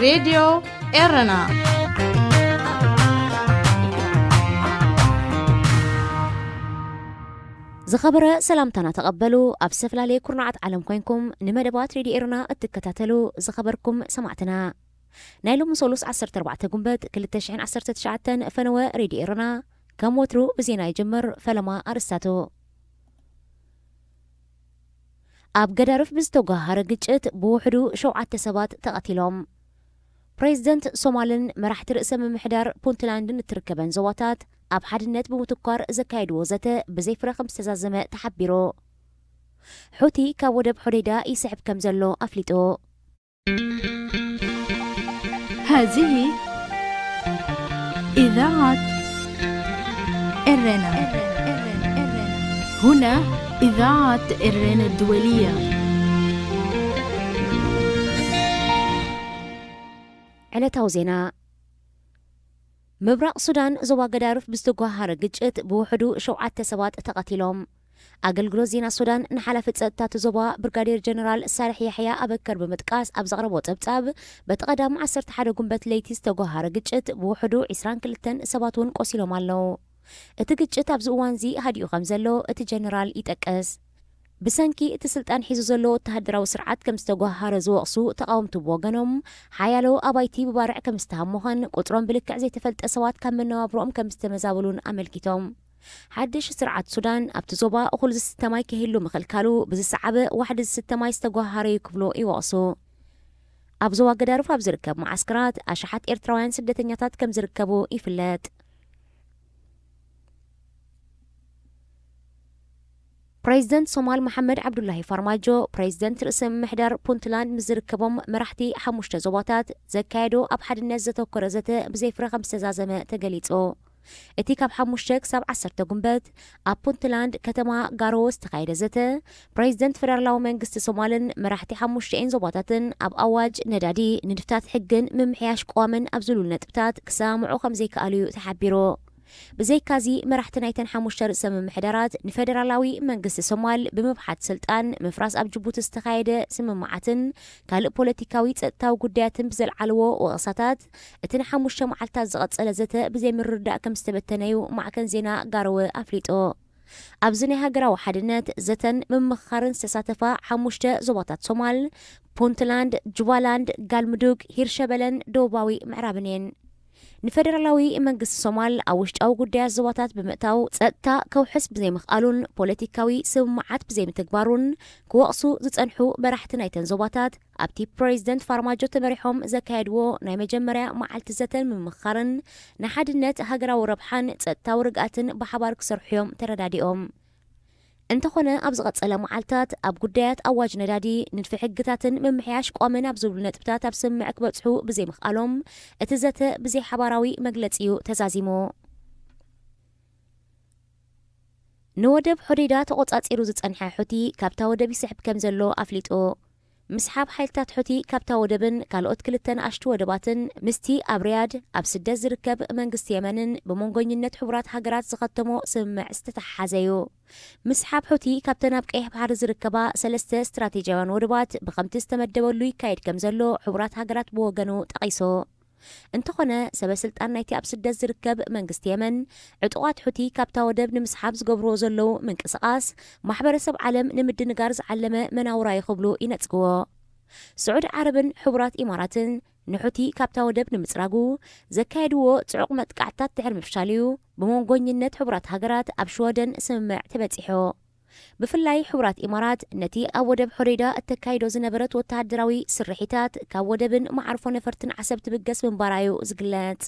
ሬድዮ ኤረና። ዝኸበረ ሰላምታና ተቐበሉ። ኣብ ዝተፈላለየ ኩርናዓት ዓለም ኮይንኩም ንመደባት ሬድዮ ኤረና እትከታተሉ ዝኸበርኩም ሰማዕትና፣ ናይ ሎሚ ሰሉስ ዓሰርተ ኣርባዕተ ጉንበት ክልተ ሽሕን ዓሰርተ ትሽዓተን ፈነወ ሬድዮ ኤረና ከም ወትሩ ብዜና ይጅምር። ፈለማ ኣርእስታቱ። ኣብ ገዳርፍ ብዝተጓሃረ ግጭት ብውሕዱ ሸውዓተ ሰባት ተቐቲሎም። ፕሬዚደንት ሶማልን መራሕቲ ርእሰ ምምሕዳር ፑንትላንድን እትርከበን ዞባታት ኣብ ሓድነት ብምትኳር ዘካየድዎ ዘተ ብዘይ ፍረ ከም ዝተዛዘመ ተሓቢሩ። ሑቲ ካብ ወደብ ሖዴዳ ይስሕብ ከም ዘሎ ኣፍሊጡ። هذه إذاعة إرنا. هنا إذاعة إرنا الدولية. ዕለታዊ ዜና። ምብራቕ ሱዳን ዞባ ገዳርፍ ብዝተጓሃረ ግጭት ብውሕዱ ሸውዓተ ሰባት ተቐቲሎም። ኣገልግሎት ዜና ሱዳን ንሓላፊ ጸጥታ እቲ ዞባ ብርጋዴር ጀነራል ሳልሕ ያሕያ ኣበከር ብምጥቃስ ኣብ ዘቕረቦ ጸብጻብ፣ በቲ ቀዳም ዓሰርተ ሓደ ጉንበት ለይቲ ዝተጓሃረ ግጭት ብውሕዱ ዕስራን ክልተን ሰባት እውን ቆሲሎም ኣለዉ። እቲ ግጭት ኣብዚ እዋንዚ ሃዲኡ ከም ዘሎ እቲ ጀነራል ይጠቅስ። ብሰንኪ እቲ ስልጣን ሒዙ ዘሎ ወተሃደራዊ ስርዓት ከም ዝተጓሃረ ዝወቕሱ ተቓወምቲ ብወገኖም፣ ሓያሎ ኣባይቲ ብባርዕ ከም ዝተሃሞኸን ቁጽሮም ብልክዕ ዘይተፈልጠ ሰባት ካብ መነባብሮኦም ከም ዝተመዛበሉን ኣመልኪቶም። ሓድሽ ስርዓት ሱዳን ኣብቲ ዞባ እኹል ዝስተ ማይ ከይህሉ ምኽልካሉ ብዝሰዓበ ዋሕዲ ዝስተ ማይ ዝተጓሃረ እዩ ክብሉ ይወቕሱ። ኣብ ዞባ ገዳርፍ ኣብ ዝርከብ መዓስከራት ኣሽሓት ኤርትራውያን ስደተኛታት ከም ዝርከቡ ይፍለጥ። ፕሬዚደንት ሶማል መሓመድ ዓብዱላሂ ፋርማጆ፣ ፕሬዚደንት ርእሰ ምምሕዳር ፑንትላንድ ምስ ዝርከቦም መራሕቲ ሓሙሽተ ዞባታት ዘካየዶ ኣብ ሓድነት ዘተኮረ ዘተ ብዘይ ፍረ ከም ዝተዛዘመ ተገሊጹ። እቲ ካብ ሓሙሽተ ክሳብ ዓሰርተ ጉንበት ኣብ ፑንትላንድ ከተማ ጋሮወ ዝተኻየደ ዘተ፣ ፕሬዚደንት ፈደራላዊ መንግስቲ ሶማልን መራሕቲ ሓሙሽተኤን ዞባታትን ኣብ ኣዋጅ ነዳዲ፣ ንድፍታት ሕግን ምምሕያሽ ቅዋምን ኣብ ዝብሉ ነጥብታት ክሰማምዑ ከም ዘይከኣሉ እዩ ተሓቢሩ። ብዘይካዚ፣ መራሕቲ ናይተን ሓሙሽተ ርእሰ ምምሕዳራት ንፈደራላዊ መንግስቲ ሶማል ብምብሓት ስልጣን፣ ምፍራስ ኣብ ጅቡቲ ዝተኻየደ ስምምዓትን ካልእ ፖለቲካዊ ጸጥታዊ ጉዳያትን ብዘልዓልዎ ወቐሳታት፣ እቲ ንሓሙሽተ መዓልታት ዝቐጸለ ዘተ ብዘይምርድዳእ ከም ዝተበተነ'ዩ ማዕከን ዜና ጋሮወ ኣፍሊጡ። ኣብዚ ናይ ሃገራዊ ሓድነት ዘተን ምምኽኻርን ዝተሳተፋ ሓሙሽተ ዞባታት ሶማል፣ ፑንትላንድ፣ ጁባላንድ፣ ጋልምዱግ፣ ሂርሸበለን ደቡባዊ ምዕራብን እየን። ንፈደራላዊ መንግስቲ ሶማል ኣብ ውሽጣዊ ጉዳያት ዞባታት ብምእታው ጸጥታ ከውሕስ ብዘይምኽኣሉን ፖለቲካዊ ስምምዓት ብዘይምትግባሩን ክወቕሱ ዝጸንሑ መራሕቲ ናይተን ዞባታት፣ ኣብቲ ፕሬዚደንት ፋርማጆ ተመሪሖም ዘካየድዎ ናይ መጀመርያ መዓልቲ ዘተን ምምኽኻርን፣ ንሓድነት፣ ሃገራዊ ረብሓን ጸጥታዊ ርግኣትን ብሓባር ክሰርሑ እዮም ተረዳዲኦም። እንተኾነ፣ ኣብ ዝቐጸለ መዓልታት ኣብ ጉዳያት ኣዋጅ ነዳዲ፣ ንድፊ ሕግታትን ምምሕያሽ ቅዋምን ኣብ ዝብሉ ነጥብታት ኣብ ስምምዕ ክበጽሑ ብዘይምኽኣሎም፣ እቲ ዘተ ብዘይ ሓባራዊ መግለጺ እዩ ተዛዚሙ። ንወደብ ሖዴዳ ተቖጻጺሩ ዝጸንሐ ሑቲ፣ ካብታ ወደብ ይስሕብ ከም ዘሎ ኣፍሊጡ። ምስሓብ ሓይልታት ሑቲ ካብታ ወደብን ካልኦት ክልተ ንኣሽቱ ወደባትን፣ ምስቲ ኣብ ሪያድ ኣብ ስደት ዝርከብ መንግስቲ የመንን ብመንጎኝነት ሕቡራት ሃገራት ዝኸተሞ ስምምዕ ዝተተሓሓዘ እዩ። ምስሓብ ሑቲ ካብተን ኣብ ቀይሕ ባሕሪ ዝርከባ ሰለስተ ስትራቴጂያውያን ወደባት ብኸምቲ ዝተመደበሉ ይካየድ ከም ዘሎ ሕቡራት ሃገራት ብወገኑ ጠቒሱ። እንተኾነ፣ ሰበ ስልጣን ናይቲ ኣብ ስደት ዝርከብ መንግስቲ የመን፣ ዕጡቓት ሑቲ ካብታ ወደብ ንምስሓብ ዝገብርዎ ዘለዉ ምንቅስቓስ፣ ማሕበረሰብ ዓለም ንምድንጋር ዝዓለመ መናውራ እዩ ክብሉ ይነጽግዎ። ስዑዲ ዓረብን ሕቡራት ኢማራትን ንሑቲ ካብታ ወደብ ንምጽራጉ ዘካየድዎ ጽዑቕ መጥቃዕትታት ድሕሪ ምፍሻሉ'ዩ፣ ብመንጎኝነት ሕቡራት ሃገራት ኣብ ሽወደን ስምምዕ ተበጺሑ። ብፍላይ ሕቡራት ኢማራት ነቲ ኣብ ወደብ ሖዴዳ እተካይዶ ዝነበረት ወተሃደራዊ ስርሒታት ካብ ወደብን መዓርፎ ነፈርትን ዓሰብ ትብገስ ምንባራ'ዩ ዝግለጽ።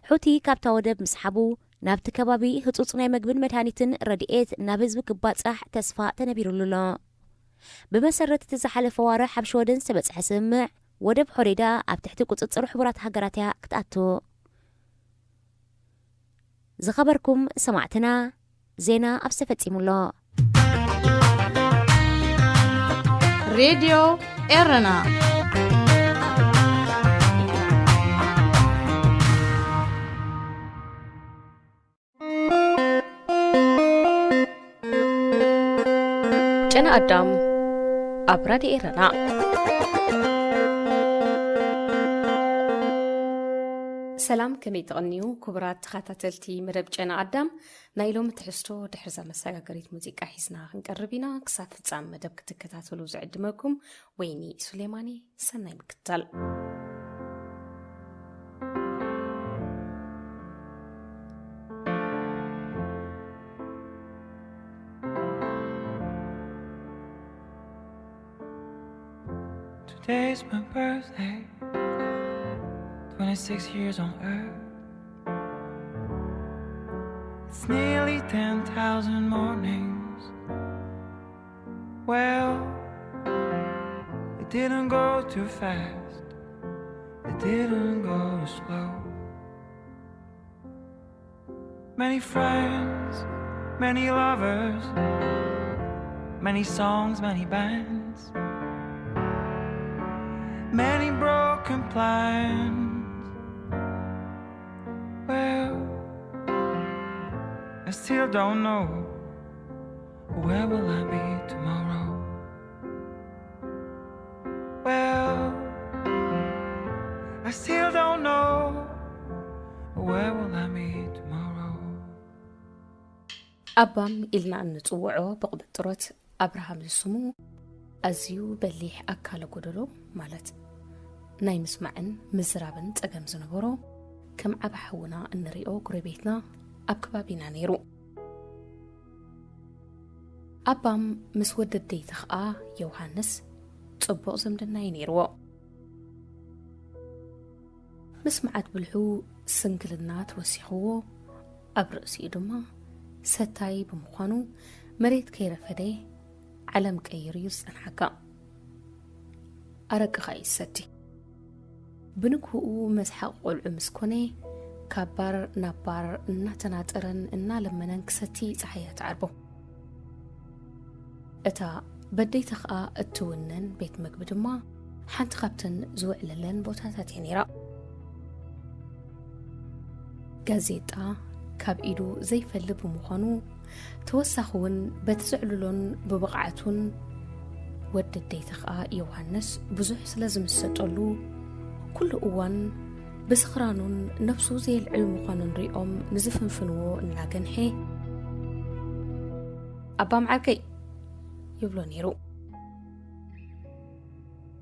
ሑቲ ካብታ ወደብ ምስሓቡ ናብቲ ከባቢ ህጹጽ ናይ መግብን መድሃኒትን ረድኤት ናብ ህዝቢ ክባጻሕ ተስፋ ተነቢሩሉ ኣሎ። ብመሰረት እቲ ዝሓለፈ ዋርሕ ኣብ ሽወደን ዝተበጽሐ ስምምዕ፣ ወደብ ሖዴዳ ኣብ ትሕቲ ቁጽጽር ሕቡራት ሃገራት እያ ክትኣቱ። ዝኸበርኩም ሰማዕትና፣ ዜና ኣብዚ ተፈጺሙ ኣሎ። ሬድዮ ኤረና። ጨና ኣዳም ኣብ ራድዮ ኤረና። ሰላም፣ ከመይ ትቕንዩ ክቡራት ተኸታተልቲ መደብ ጨና ኣዳም? ናይ ሎሚ ትሕዝቶ ድሕርዛ መሰጋገሪት ሙዚቃ ሒዝና ክንቀርብ ኢና። ክሳብ ፍጻም መደብ ክትከታተሉ ዝዕድመኩም ወይኒ ሱሌማኒ። ሰናይ ምክትታል። Today's my birthday, twenty-six years on earth. It's nearly ten thousand mornings. Well, it didn't go too fast, it didn't go slow. Many friends, many lovers, many songs, many bands, many broken plans. Well, I still don't know, where will I be tomorrow? Well, I still don't know, where will I be tomorrow? ኣባም ኢልና እንጽውዖ ብቕብጥሮት ኣብርሃም ዝስሙ ኣዝዩ በሊሕ ኣካለ ጎደሎ፣ ማለት ናይ ምስማዕን ምዝራብን ጸገም ዝነበሮ፣ ከም ዓቢ ሓውና እንሪኦ ጎረቤትና ኣብ ከባቢና ነይሩ። ኣባም ምስ ወዲ ኣደይቲ ኸኣ ዮሃንስ ጽቡቕ ዝምድና እዩ ነይርዎ። ምስ መዓት ብልሑ ስንክልና ተወሲኽዎ፣ ኣብ ርእሲኡ ድማ ሰታይ ብምዃኑ፣ መሬት ከይረፈደ ዓለም ቀይሩ እዩ ዝጸንሓካ። ኣረቂ ኸኣ እዩ ዝሰቲ። ብንግህኡ መስሓቕ ቆልዑ ምስ ኮነ፣ ካብ ባር ናብ ባር እናተናጠረን እናለመነን ክሰቲ ጸሓያ ትዓርቦ። እታ በደይታ ኸኣ እትውነን ቤት መግቢ ድማ ሓንቲ ካብተን ዝውዕለለን ቦታታት እያ ነይራ። ጋዜጣ ካብ ኢዱ ዘይፈሊ ብምዃኑ፣ ተወሳኺ እውን በቲ ዘዕልሎን ብብቕዓቱን፣ ወዲ ኣደይቲ ኸኣ ዮሃንስ ብዙሕ ስለ ዝምሰጠሉ፣ ኩሉ እዋን ብስኽራኑን ነብሱ ዘየልዕል ምዃኑን ሪኦም ንዝፍንፍንዎ እናገንሐ፣ ኣባም ዓርከይ ይብሎ ነይሩ።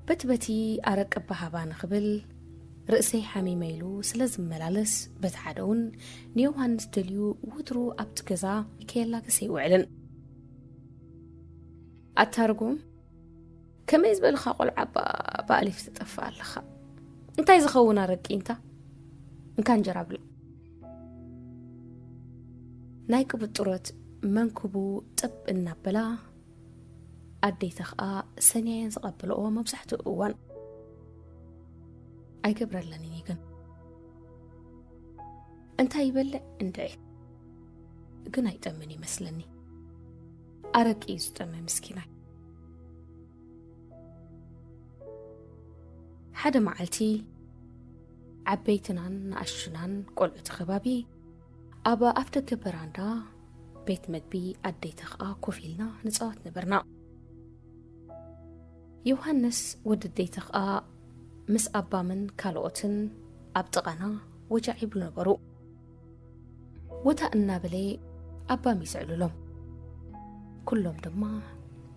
በቲ በቲ ኣረቂ ኣባሃባ ንኽብል ርእሰይ ሓሚመ ኢሉ ስለ ዝመላለስ፣ በቲ ሓደ እውን ንዮሃንስ ደልዩ ወትሩ ኣብቲ ገዛ ከየላገሰ ኣይውዕልን። ኣታ ርጉም፣ ከመይ ዝበልኻ ቆልዓ እባ ብኣሊፍ ትጠፍእ ኣለኻ? እንታይ ዝኸውን ኣረቂ እንታ? እንካ እንጀራ ብላዕ። ናይ ቅብጥሮት መንክቡ ጥብ እናበላ፣ ኣዴተ ኸኣ ሰንየን ዝቐበልኦ መብዛሕትኡ እዋን። ኣይገብረለንን እዩ ግን። እንታይ ይበልዕ እንድዒ። ግን ኣይጠምን ይመስለኒ። ኣረቂ እዩ ዝጠመ ምስኪናይ። ሓደ መዓልቲ ዓበይትናን ንኣሽቱናን ቆልዑ እቲ ከባቢ ኣብ ኣፍደገ በራንዳ ቤት መግቢ ኣዴተ ኸኣ ኮፍ ኢልና ንጻወት ነበርና። ዮሃንስ ወዲ ኣዴተ ኸኣ ምስ ኣባምን ካልኦትን ኣብ ጥቓና ወጃዕ ይብሉ ነበሩ። ወታ እናበለ ኣባም ይስዕሉሎም። ኩሎም ድማ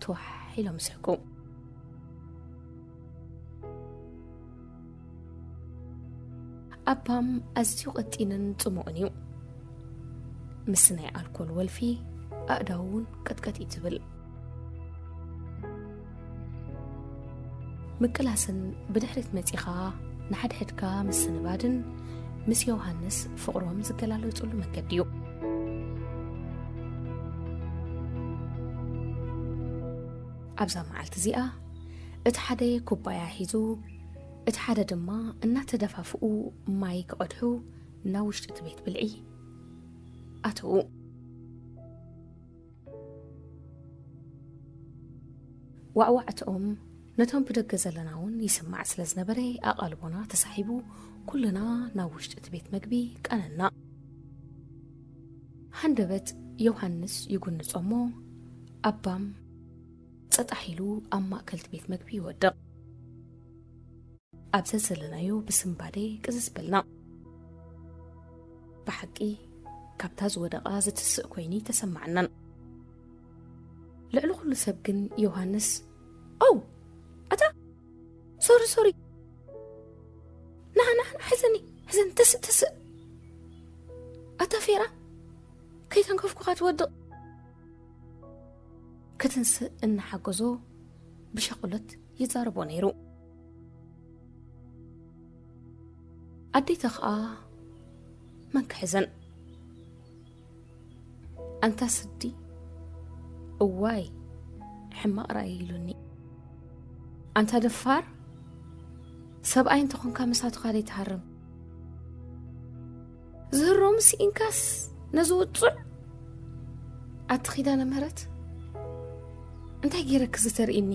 ትዋሕ ኢሎም ይስሕቁ። ኣባም ኣዝዩ ቀጢንን ጽሙእን እዩ። ምስ ናይ ኣልኮል ወልፊ ኣእዳዉ እውን ቀጥቀጢ ትብል። ምቅላስን ብድሕሪት መጺኻ ንሓድሕድካ ምስንባድን ምስ ዮሃንስ ፍቕሮም ዝገላለጹሉ መንገዲ እዩ። ኣብዛ መዓልቲ እዚኣ እቲ ሓደ ኩባያ ሒዙ፣ እቲ ሓደ ድማ እናተደፋፍኡ ማይ ክቐድሑ ናብ ውሽጢ እቲ ቤት ብልዒ ኣተዉ። ዋዕዋዕትኦም ነቶም ብደገ ዘለና እውን ይስማዕ ስለ ዝነበረ፣ ኣቓልቦና ተሳሒቡ ኩልና ናብ ውሽጢ እቲ ቤት መግቢ ቀነና። ሃንደበት ዮሃንስ ይጉንጾ እሞ፣ ኣባም ጸጣሕ ኢሉ ኣብ ማእከል እቲ ቤት መግቢ ይወድቕ። ኣብ ዘዘለናዮ ብስንባደ ቅዝዝ በልና። ብሓቂ ካብታ ዝወደቓ ዝትስእ ኮይኑ ኣይተሰማዓናን። ልዕሊ ኩሉ ሰብ ግን ዮሃንስ፣ "ኦው! ኣታ! ሶሪ፣ ሶሪ! ንዓ፣ ንዓ፣ ንዓ፣ ሕዘኒ፣ ሕዘኒ፣ ተስእ፣ ተስእ! ኣታ ፌራ! ከይተንከፍኩኻ ትወድቕ!" ክትንስእ እናሓገዞ ብሻቑሎት ይዛረቦ ነይሩ። ኣዴተ ኸኣ መን ክሕዘን? ኣንታ ስዲ፣ እዋይ፣ ሕማቕ ራእይ ኢሉኒ። ኣንታ ደፋር፣ ሰብኣይ እንተኾንካ ምሳቱ ካልእ ትሃርም። ዝህሮም ስኢንካስ ነዚ ውጹዕ? ኣቲ ኪዳነ ምህረት፣ እንታይ ገይረኪ ዝተርእኒ?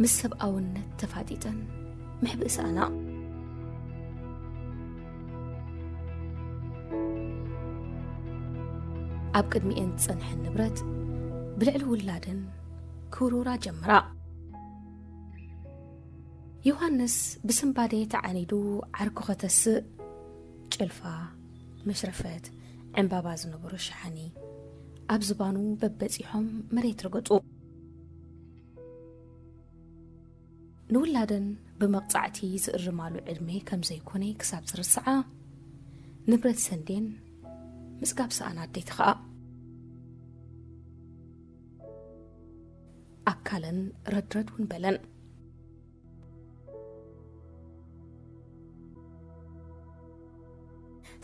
ምስ ሰብኣውነት ተፋጢጠን መሕብኢ ሰኣና። ኣብ ቅድሚኤን ዝጸንሐን ንብረት ብልዕሊ ውላደን ክውርውራ ጀምራ። ዮሃንስ ብስንባደ ተዓኒዱ ዓርኩ ከተስእ፣ ጭልፋ፣ መሽረፈት፣ ዕምባባ ዝነበሮ ሸሓኒ ኣብ ዝባኑ በበጺሖም መሬት ረገጹ። ንውላደን ብመቕጻዕቲ ዝእርማሉ ዕድመ ከም ዘይኮነ ክሳብ ዝርስዓ፣ ንብረት ሰንዴን ምጽጋብ ሰኣና ኣዴቲ ኸኣ። ኣካለን ረድረድ እውን በለን።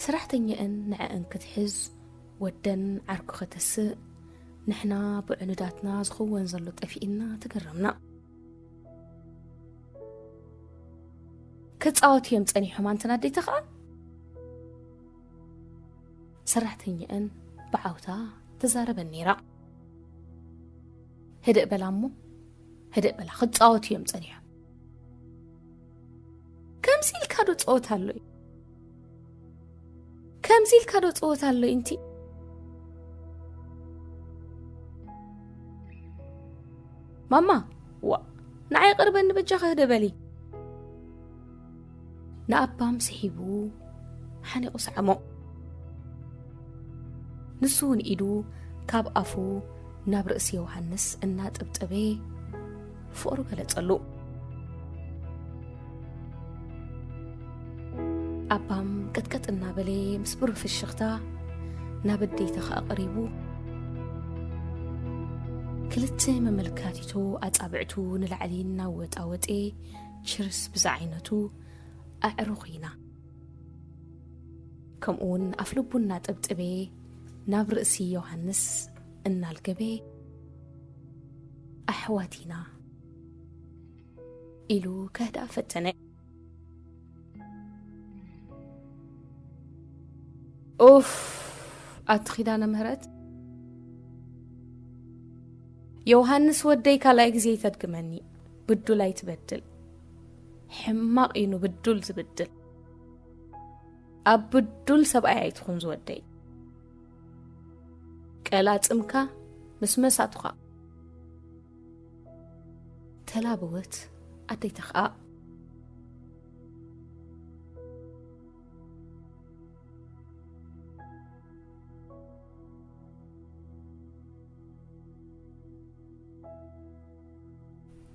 ሰራሕተኛኣን ንዐኣን ክትሕዝ ወደን ዓርኩ ከተስእ፣ ንሕና ብዕኑዳትና ዝኸውን ዘሎ ጠፊእና ተገረምና። ክጻወቱ እዮም ጸኒሖም ኣንተን ኣዴታ ኸኣ። ሰራሕተኛኣን ብዓውታ ተዛረበን ነይራ። ህድእ በላ እሞ፣ ህድእ በላ፣ ክጻወቱ እዮም ጸኒሖም። ከምዚ ኢልካ ዶ ጸወት ኣሎ እዩ? ከምዚ ኢልካ ዶ ጸወት ኣሎ እዩ? እንቲ ማማ፣ ዋ፣ ንዓይ ቅርበኒ በጃኺ፣ ህድእ በሊ። ንኣባም ስሒቡ ሓኒቑ ሰዓሞ። ንሱ እውን ኢዱ ካብ ኣፉ ናብ ርእሲ ዮሃንስ እናጠብጠበ ፍቕሩ ገለጸሉ። ኣባም ቀጥቀጥ እናበለ ምስ ብሩህ ፍሽኽታ ናብ ኣዴታ ኸኣ ቀሪቡ፣ ክልተ መመልካቲቱ ኣጻብዕቱ ንላዕሊ እናወጣወጠ ችርስ ብዝዓይነቱ ኣዕሩኽ ኢና። ከምኡውን ኣፍልቡ እናጠብጠበ ናብ ርእሲ ዮሃንስ እናልገበ፣ ኣሕዋት ኢና ኢሉ ከህድኣ ፈተነ። ኡፍ፣ ኣቲ ኪዳነ ምህረት፣ ዮሃንስ ወደይ ካልኣይ ግዜ ይተድግመኒ። ብዱል ኣይትበድል። ሕማቕ እዩ ንብዱል ዝብድል። ኣብ ብዱል ሰብኣይ ኣይትኹን ዝወደይ። ቀላጽምካ ምስ መሳቱኻ። ተላበወት ኣደይ ተኽኣ።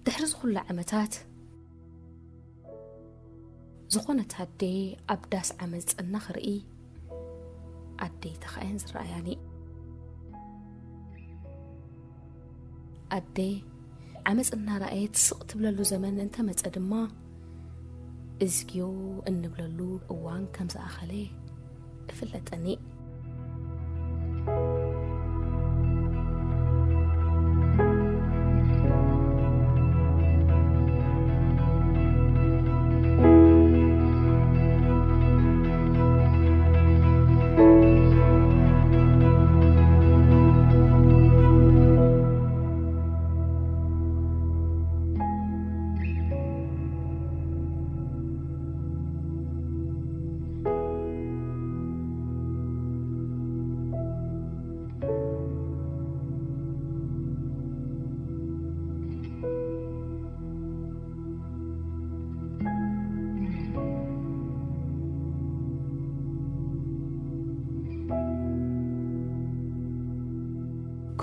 ድሕሪ ዝኹሉ ዓመታት፣ ዝኾነት ኣደ ኣብ ዳስ ዓመጽ እናኽርኢ ኣደይ ተኻየን ዝረኣያኒ። ኣደ ዓመጽ እናረኣየት ስቕ ትብለሉ ዘመን እንተመጸ ድማ፣ እዝግዮ እንብለሉ እዋን ከም ዝኣኸለ እፍለጠኒ።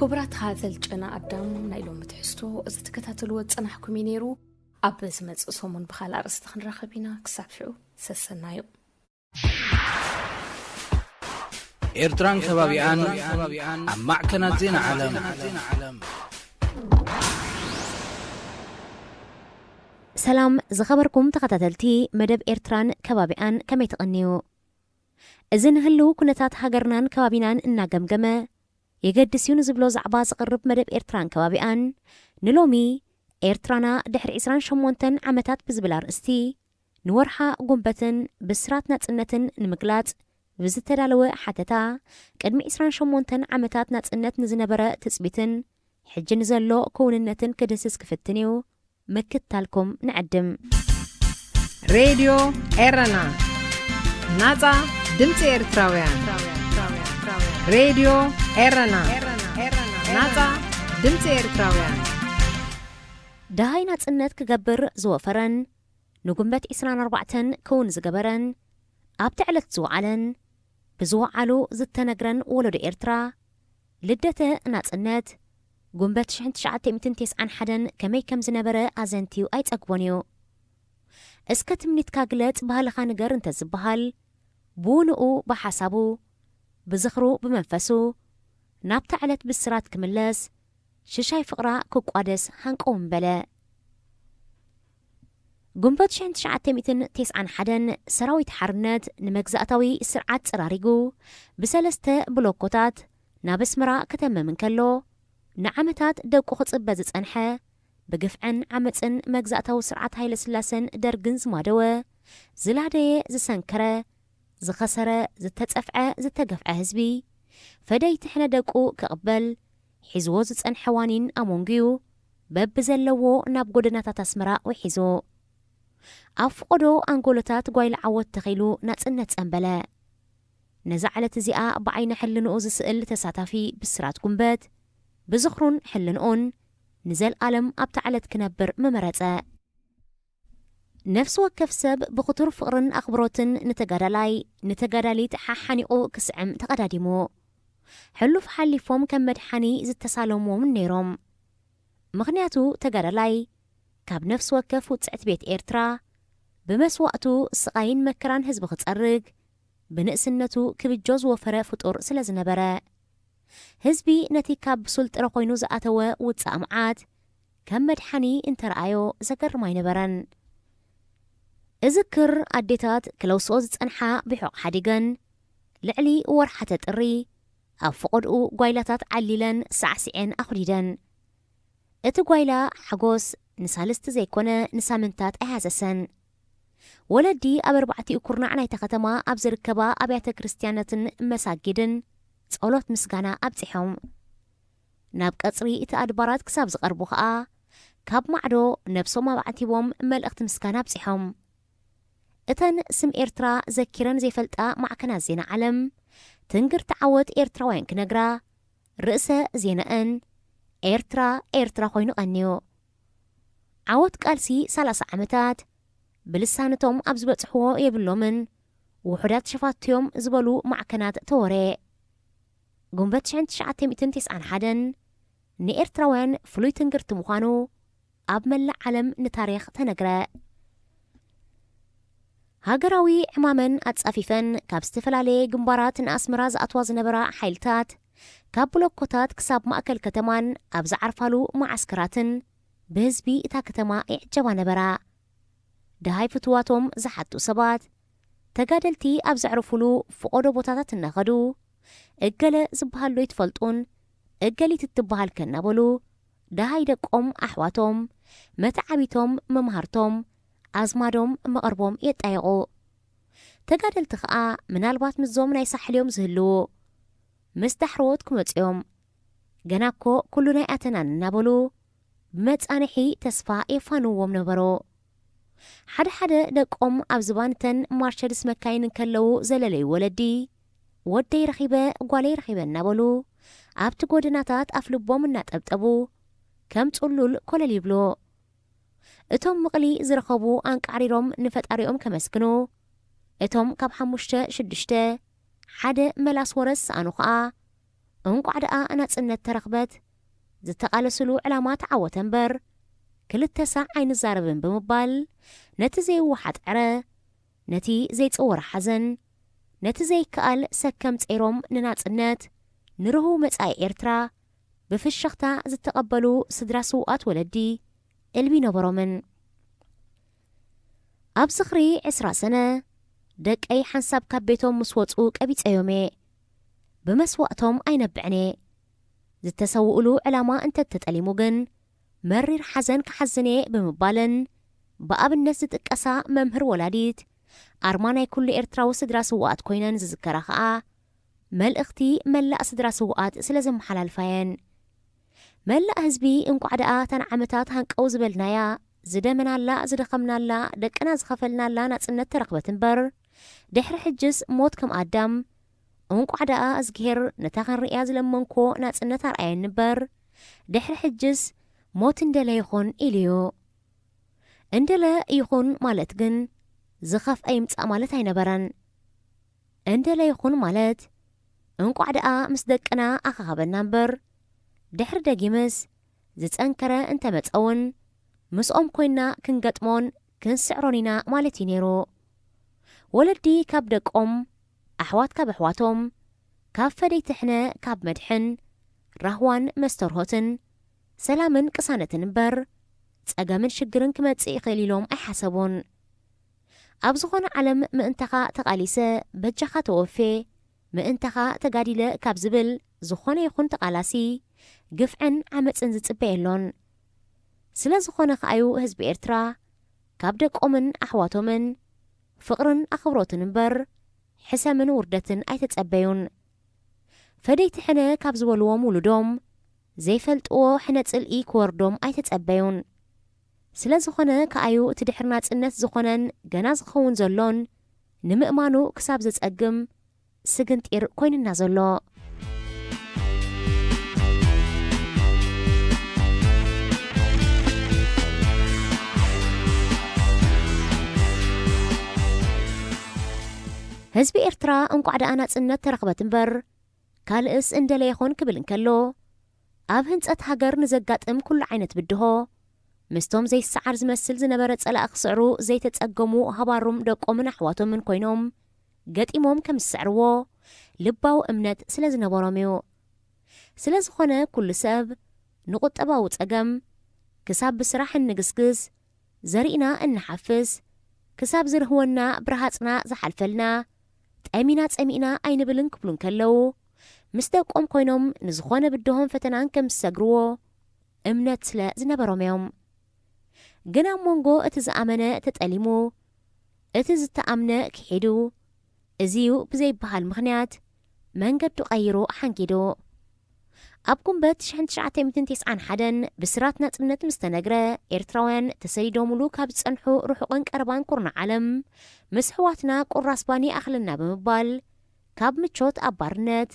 ክቡራት ተኸታተልቲ ጨና ኣዳም፣ ናይ ሎሚ ትሕዝቶ እዚ ትከታተልዎ ዝጸናሕኩም እዩ ነይሩ። ኣብ ዝመጽእ ሰሙን ብኻልእ ኣርእስቲ ክንራኸብ ኢና። ክሳብ ሽዑ ሰሰናዩ። ኤርትራን ከባቢኣን ኣብ ማዕከናት ዜና ዓለም። ሰላም ዝኸበርኩም ተኸታተልቲ መደብ ኤርትራን ከባቢኣን፣ ከመይ ትቕንዩ? እዚ ንህልው ኩነታት ሃገርናን ከባቢናን እናገምገመ፣ የገድስ እዩ ንዝብሎ ዛዕባ ዝቕርብ መደብ ኤርትራን ከባቢኣን፣ ንሎሚ ኤርትራና ድሕሪ ዕስራን ሸሞንተን ዓመታት ብዝብል ኣርእስቲ፣ ንወርሓ ጉንበትን ብስራት ናጽነትን ንምግላጽ ብዝተዳለወ ሓተታ፣ ቅድሚ ዕስራን ሸሞንተን ዓመታት ናጽነት ንዝነበረ ትጽቢትን ሕጂ ንዘሎ ክውንነትን ክድህስስ ክፍትን እዩ። ምክትታልኩም ንዕድም። ሬድዮ ኤረና፣ ናጻ ድምጺ ኤርትራውያን። ሬድዮ ኤረና፣ ናጻ ድምጺ ኤርትራውያን። ደሃይ ናጽነት ክገብር ዝወፈረን ንጉንበት ዕስራን ኣርባዕተን ክውን ዝገበረን ኣብቲ ዕለት ዝወዓለን ብዝወዓሉ ዝተነግረን ወለዶ ኤርትራ፣ ልደተ ናጽነት ጉንበት ሽሕን ትሽዓተ ሚእትን ተስዓን ሓደን ከመይ ከም ዝነበረ ኣዘንትዩ ኣይጸግቦን እዩ። እስከ ትምኒትካ ግለጽ፣ ባህልኻ ንገር እንተዝበሃል፣ ብውንኡ ብሓሳቡ፣ ብዝኽሩ፣ ብመንፈሱ ናብታ ዕለት ብስራት ክምለስ፣ ሽሻይ ፍቕራ ክቋደስ ሃንቀው ምበለ። ጉንበት ሽሕን ትሽዓተ ሚእትን ተስዓን ሓደን ሰራዊት ሓርነት ንመግዛእታዊ ስርዓት ጸራሪጉ ብሰለስተ ብሎኮታት ናብ ኣስመራ ከተምም እንከሎ፣ ንዓመታት ደቁ ክጽበ ዝጸንሐ፣ ብግፍዕን ዓመጽን መግዛእታዊ ስርዓት ሃይለስላሰን ደርግን ዝማደወ፣ ዝላደየ ዝሰንከረ፣ ዝኸሰረ፣ ዝተጸፍዐ፣ ዝተገፍዐ ህዝቢ፣ ፈደይቲ ሕነ ደቁ ክቕበል ሒዝዎ ዝጸንሐ ዋኒን ኣሞንጉዩ በብዘለዎ ናብ ጎደናታት ኣስመራ ውሒዙ። ኣብ ፍቖዶ ኣንጎሎታት ጓይላ ዓወት ተኺሉ ናጽነት ጸንበለ። ነዛ ዕለት እዚኣ ብዓይነ ሕልንኡ ዝስእል ተሳታፊ ብስራት ጉንበት፣ ብዝኽሩን ሕልንኡን ንዘልኣለም ኣብታ ዕለት ክነብር ምመረጸ። ነፍሲ ወከፍ ሰብ ብኽቱር ፍቕርን ኣኽብሮትን ንተጋዳላይ፣ ንተጋዳሊት ሓሓኒቑ ክስዕም ተቐዳዲሙ። ሕሉፍ ሓሊፎም ከም መድሓኒ ዝተሳለምዎምን ነይሮም። ምኽንያቱ ተጋዳላይ ካብ ነፍሲ ወከፍ ውጽዕቲ ቤት ኤርትራ ብመስዋእቱ ስቓይን መከራን ህዝቢ ክጸርግ፣ ብንእስነቱ ክብጆ ዝወፈረ ፍጡር ስለ ዝነበረ። ህዝቢ ነቲ ካብ ብሱል ጥረ ኮይኑ ዝኣተወ ውጻእ መዓት ከም መድሓኒ እንተረኣዮ ዘገርም ኣይነበረን። እዝክር ኣዴታት ክለውስኦ ዝጸንሓ ብሑቕ ሓዲገን ልዕሊ ወርሓተ ጥሪ ኣብ ፍቖድኡ ጓይላታት ዓሊለን ሳዕሲዐን ኣኹዲደን። እቲ ጓይላ ሓጎስ ንሳልስቲ ዘይኮነ ንሳምንታት ኣይሃሰሰን። ወለዲ ኣብ ኣርባዕቲኡ ኩርናዕ ናይታ ከተማ ኣብ ዝርከባ ኣብያተ ክርስትያናትን መሳጊድን ጸሎት ምስጋና ኣብጺሖም። ናብ ቀጽሪ እቲ ኣድባራት ክሳብ ዝቐርቡ ኸኣ ካብ ማዕዶ ነብሶም ኣዕቲቦም መልእኽቲ ምስጋና ኣብጺሖም። እተን ስም ኤርትራ ዘኪረን ዘይፈልጣ ማዕከናት ዜና ዓለም ትንግርቲ ዓወት ኤርትራውያን ክነግራ ርእሰ ዜናኣን ኤርትራ ኤርትራ ኮይኑ ቀንዩ። ዓወት ቃልሲ ሰላሳ ዓመታት ብልሳንቶም ኣብ ዝበጽሕዎ የብሎምን፣ ውሑዳት ሸፋቱዮም ዝበሉ ማዕከናት ተወረ። ጉንበት ሽሕን ትሽዓተ ሚእትን ተስዓን ሓደን ንኤርትራውያን ፍሉይ ትንግርቲ ምዃኑ ኣብ መላእ ዓለም ንታሪኽ ተነግረ። ሃገራዊ ዕማመን ኣጻፊፈን ካብ ዝተፈላለየ ግንባራት ንኣስመራ ዝኣትዋ ዝነበራ ሓይልታት፣ ካብ ብሎኮታት ክሳብ ማእከል ከተማን ኣብ ዝዓርፋሉ መዓስከራትን ብህዝቢ እታ ከተማ ይዕጀባ ነበራ። ደሃይ ፍትዋቶም ዝሓቱ ሰባት፣ ተጋደልቲ ኣብ ዘዕርፉሉ ፍቖዶ ቦታታት እናኸዱ፣ እገለ ዝበሃል ዶ ይትፈልጡን እገሊት እትበሃል ከ እናበሉ፣ ደሃይ ደቆም፣ ኣሕዋቶም፣ መተዓቢቶም፣ መምሃርቶም፣ ኣዝማዶም፣ መቐርቦም የጣየቑ። ተጋደልቲ ኸኣ ምናልባት ምስዞም ናይ ሳሕልዮም ዝህልዉ፣ ምስ ዳሕረዎት ክመጹ እዮም። ገና እኮ ኩሉ ናይ ኣተናን እናበሉ፣ ብመጻንሒ ተስፋ የፋንውዎም ነበሩ። ሓደ ሓደ ደቆም ኣብ ዝባንተን ማርቸድስ መካይን እንከለዉ ዘለለዩ ወለዲ፣ ወደይ ረኺበ፣ ጓለይ ረኺበ እናበሉ፣ ኣብቲ ጎደናታት ኣፍ ልቦም እናጠብጠቡ፣ ከም ጽሉል ኮለል ይብሉ። እቶም ምቕሊ ዝረኸቡ ኣንቃዕሪሮም ንፈጣሪኦም ከመስግኑ፣ እቶም ካብ ሓሙሽተ ሽዱሽተ ሓደ መላስ ወረ ዝሰኣኑ ኸኣ፣ እንቋዕ ደኣ ናጽነት ተረኽበት፣ ዝተቓለስሉ ዕላማ ተዓወተ እምበር፣ ክልተ ሳዕ ኣይንዛረብን ብምባል፣ ነቲ ዘይወሓጥ ዕረ፣ ነቲ ዘይጸወረ ሓዘን፣ ነቲ ዘይከኣል ሰከም ጸይሮም ንናጽነት፣ ንርህው መጻኢ ኤርትራ ብፍሽኽታ ዝተቐበሉ ስድራ ስውኣት ወለዲ እልቢ ነበሮምን። ኣብ ዝኽሪ ዕስራ ሰነ፣ ደቀይ ሓንሳብ ካብ ቤቶም ምስ ወጹ ቀቢጸዮም'የ። ብመስዋእቶም ኣይነብዕን'የ። ዝተሰውኡሉ ዕላማ እንተተጠሊሙ ግን፣ መሪር ሓዘን ክሓዝን'የ ብምባልን፣ ብኣብነት ዝጥቀሳ መምህር ወላዲት፣ ኣርማ ናይ ኩሉ ኤርትራዊ ስድራ ስውኣት ኮይነን ዝዝከራ ኸኣ፣ መልእኽቲ መላእ ስድራ ስውኣት ስለ ዘመሓላልፋየን። መላእ ህዝቢ እንቋዕ ደኣ እተን ዓመታት ሃንቀው ዝበልናያ፣ ዝደመናላ፣ ዝደኸምናላ፣ ደቅና ዝኸፈልናላ ናጽነት ተረኽበት እምበር፣ ድሕሪ ሕጅስ ሞት ከም ኣዳም፣ እንቋዕ ደኣ እዝግሄር ነታ ክንርእያ ዝለመንኮ ናጽነት ኣርኣየኒ እምበር፣ ድሕሪ ሕጅስ ሞት እንደለ ይኹን ኢሉ'ዩ። እንደለ ይኹን ማለት ግን ዝኸፍአ ይምጻእ ማለት ኣይነበረን። እንደለ ይኹን ማለት እንቋዕ ደኣ ምስ ደቅና ኣኻኸበና እምበር፣ ድሕሪ ደጊምስ ዝጸንከረ እንተመጸውን ምስኦም ኮይና ክንገጥሞን ክንስዕሮን ኢና ማለት እዩ ነይሩ። ወለዲ ካብ ደቆም፣ ኣሕዋት ካብ ኣሕዋቶም፣ ካብ ፈደይቲ ሕነ ካብ መድሕን፣ ራህዋን መስተርሆትን፣ ሰላምን ቅሳነትን እምበር፣ ጸገምን ሽግርን ክመጽእ ይኽእል ኢሎም ኣይሓሰቡን። ኣብ ዝኾነ ዓለም ምእንታኻ ተቓሊሰ፣ በጃኻ ተወፌ፣ ምእንታኻ ተጋዲለ ካብ ዝብል ዝኾነ ይኹን ተቓላሲ፣ ግፍዕን ዓመጽን ዝጽበ የሎን። ስለ ዝኾነ ከኣዩ ህዝቢ ኤርትራ፣ ካብ ደቆምን ኣሕዋቶምን፣ ፍቕርን ኣኽብሮትን እምበር፣ ሕሰምን ውርደትን ኣይተጸበዩን። ፈደይቲ ሕነ ካብ ዝበልዎም ውሉዶም፣ ዘይፈልጥዎ ሕነ ጽልኢ ክወርዶም ኣይተጸበዩን። ስለ ዝኾነ ከኣዩ እቲ ድሕሪ ናጽነት ዝኾነን ገና ዝኸውን ዘሎን፣ ንምእማኑ ክሳብ ዘጸግም ስግንጢር ኮይንና ዘሎ። ህዝቢ ኤርትራ እንቋዕ ደኣ ናጽነት ተረኽበት እምበር፣ ካልእስ እንደለ ይኾን ክብል እንከሎ፣ ኣብ ህንጸት ሃገር ንዘጋጥም ኩሉ ዓይነት ብድሆ፣ ምስቶም ዘይሰዓር ዝመስል ዝነበረ ጸላኢ ክስዕሩ ዘይተጸገሙ ሃባሮም ደቆምን ኣሕዋቶምን ኮይኖም ገጢሞም ከም ዝስዕርዎ ልባዊ እምነት ስለ ዝነበሮም እዩ። ስለ ዝኾነ ኩሉ ሰብ ንቁጠባዊ ጸገም ክሳብ ብስራሕ እንግስግስ፣ ዘሪእና እንሓፍስ፣ ክሳብ ዝርህወና ብረሃጽና ዝሓልፈልና፣ ጠሚና ጸሚእና ኣይንብልን ክብሉ እንከለዉ፣ ምስ ደቆም ኮይኖም ንዝኾነ ብድሆን ፈተናን ከም ዝሰግርዎ እምነት ስለ ዝነበሮም እዮም። ግን ኣብ መንጎ እቲ ዝኣመነ ተጠሊሙ፣ እቲ ዝተኣምነ ክሒዱ፣ እዚዩ ብዘይበሃል ምኽንያት መንገዱ ቀይሩ ሓንጊዱ። ኣብ ጉንበት ሽሕን ትሽዓተ ሚእትን ተስዓን ሓደን ብስራት ናጽነት ምስ ተነግረ፣ ኤርትራውያን ተሰዲዶምሉ ካብ ዝጸንሑ ርሑቕን ቀረባን ኩርናዕ ዓለም፣ ምስ ኣሕዋትና ቁራስ ባኒ ይኣኽለና ብምባል፣ ካብ ምቾት ኣብ ባርነት፣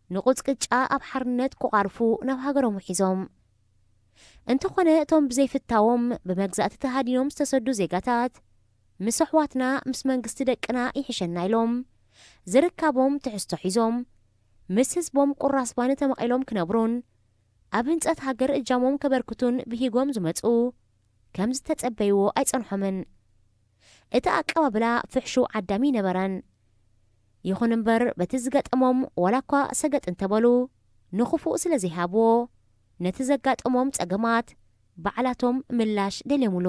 ንቁጽቅጫ ኣብ ሓርነት ክቓርፉ ናብ ሃገሮም ውሒዞም። እንተኾነ፣ እቶም ብዘይፍታዎም ብመግዛእቲ ተሃዲኖም ዝተሰዱ ዜጋታት፣ ምስ ኣሕዋትና፣ ምስ መንግስቲ ደቅና ይሕሸና ኢሎም፣ ዝርካቦም ትሕዝቶ ሒዞም፣ ምስ ህዝቦም ቁራስ ባኒ ተመቒሎም ክነብሩን፣ ኣብ ህንጸት ሃገር እጃሞም ከበርክቱን ብሂጎም ዝመጹ ከም ዝተጸበይዎ ኣይጸንሖምን። እቲ ኣቀባብላ ፍሕሹው ዓዳሚ ኣይነበረን። ይኹን እምበር፣ በቲ ዝገጠሞም ዋላ እኳ ሰገጥ እንተበሉ፣ ንኽፉእ ስለ ዘይሃብዎ፣ ነቲ ዘጋጠሞም ጸገማት ባዕላቶም ምላሽ ደልዮምሉ።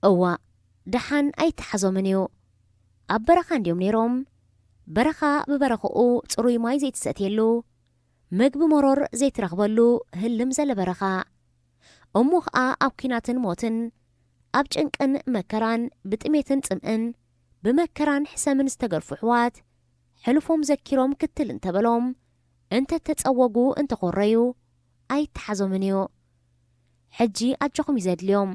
እዋእ፣ ደሓን ኣይተሓዞምን እዩ። ኣብ በረኻ እንድዮም ነይሮም። በረኻ ብበረኽኡ ጽሩይ ማይ ዘይትሰትየሉ፣ ምግቢ መሮር ዘይትረኽበሉ ህልም ዘለ በረኻ። እሞ ኸኣ ኣብ ኲናትን ሞትን፣ ኣብ ጭንቅን መከራን፣ ብጥሜትን ጽምእን፣ ብመከራን ሕሰምን ዝተገርፉ ኣሕዋት፣ ሕሉፎም ዘኪሮም ክትል እንተበሎም፣ እንተተጸወጉ እንተኾረዩ፣ ኣይተሓዞምን እዩ። ሕጂ ኣጆኹም እዩ ዘድልዮም።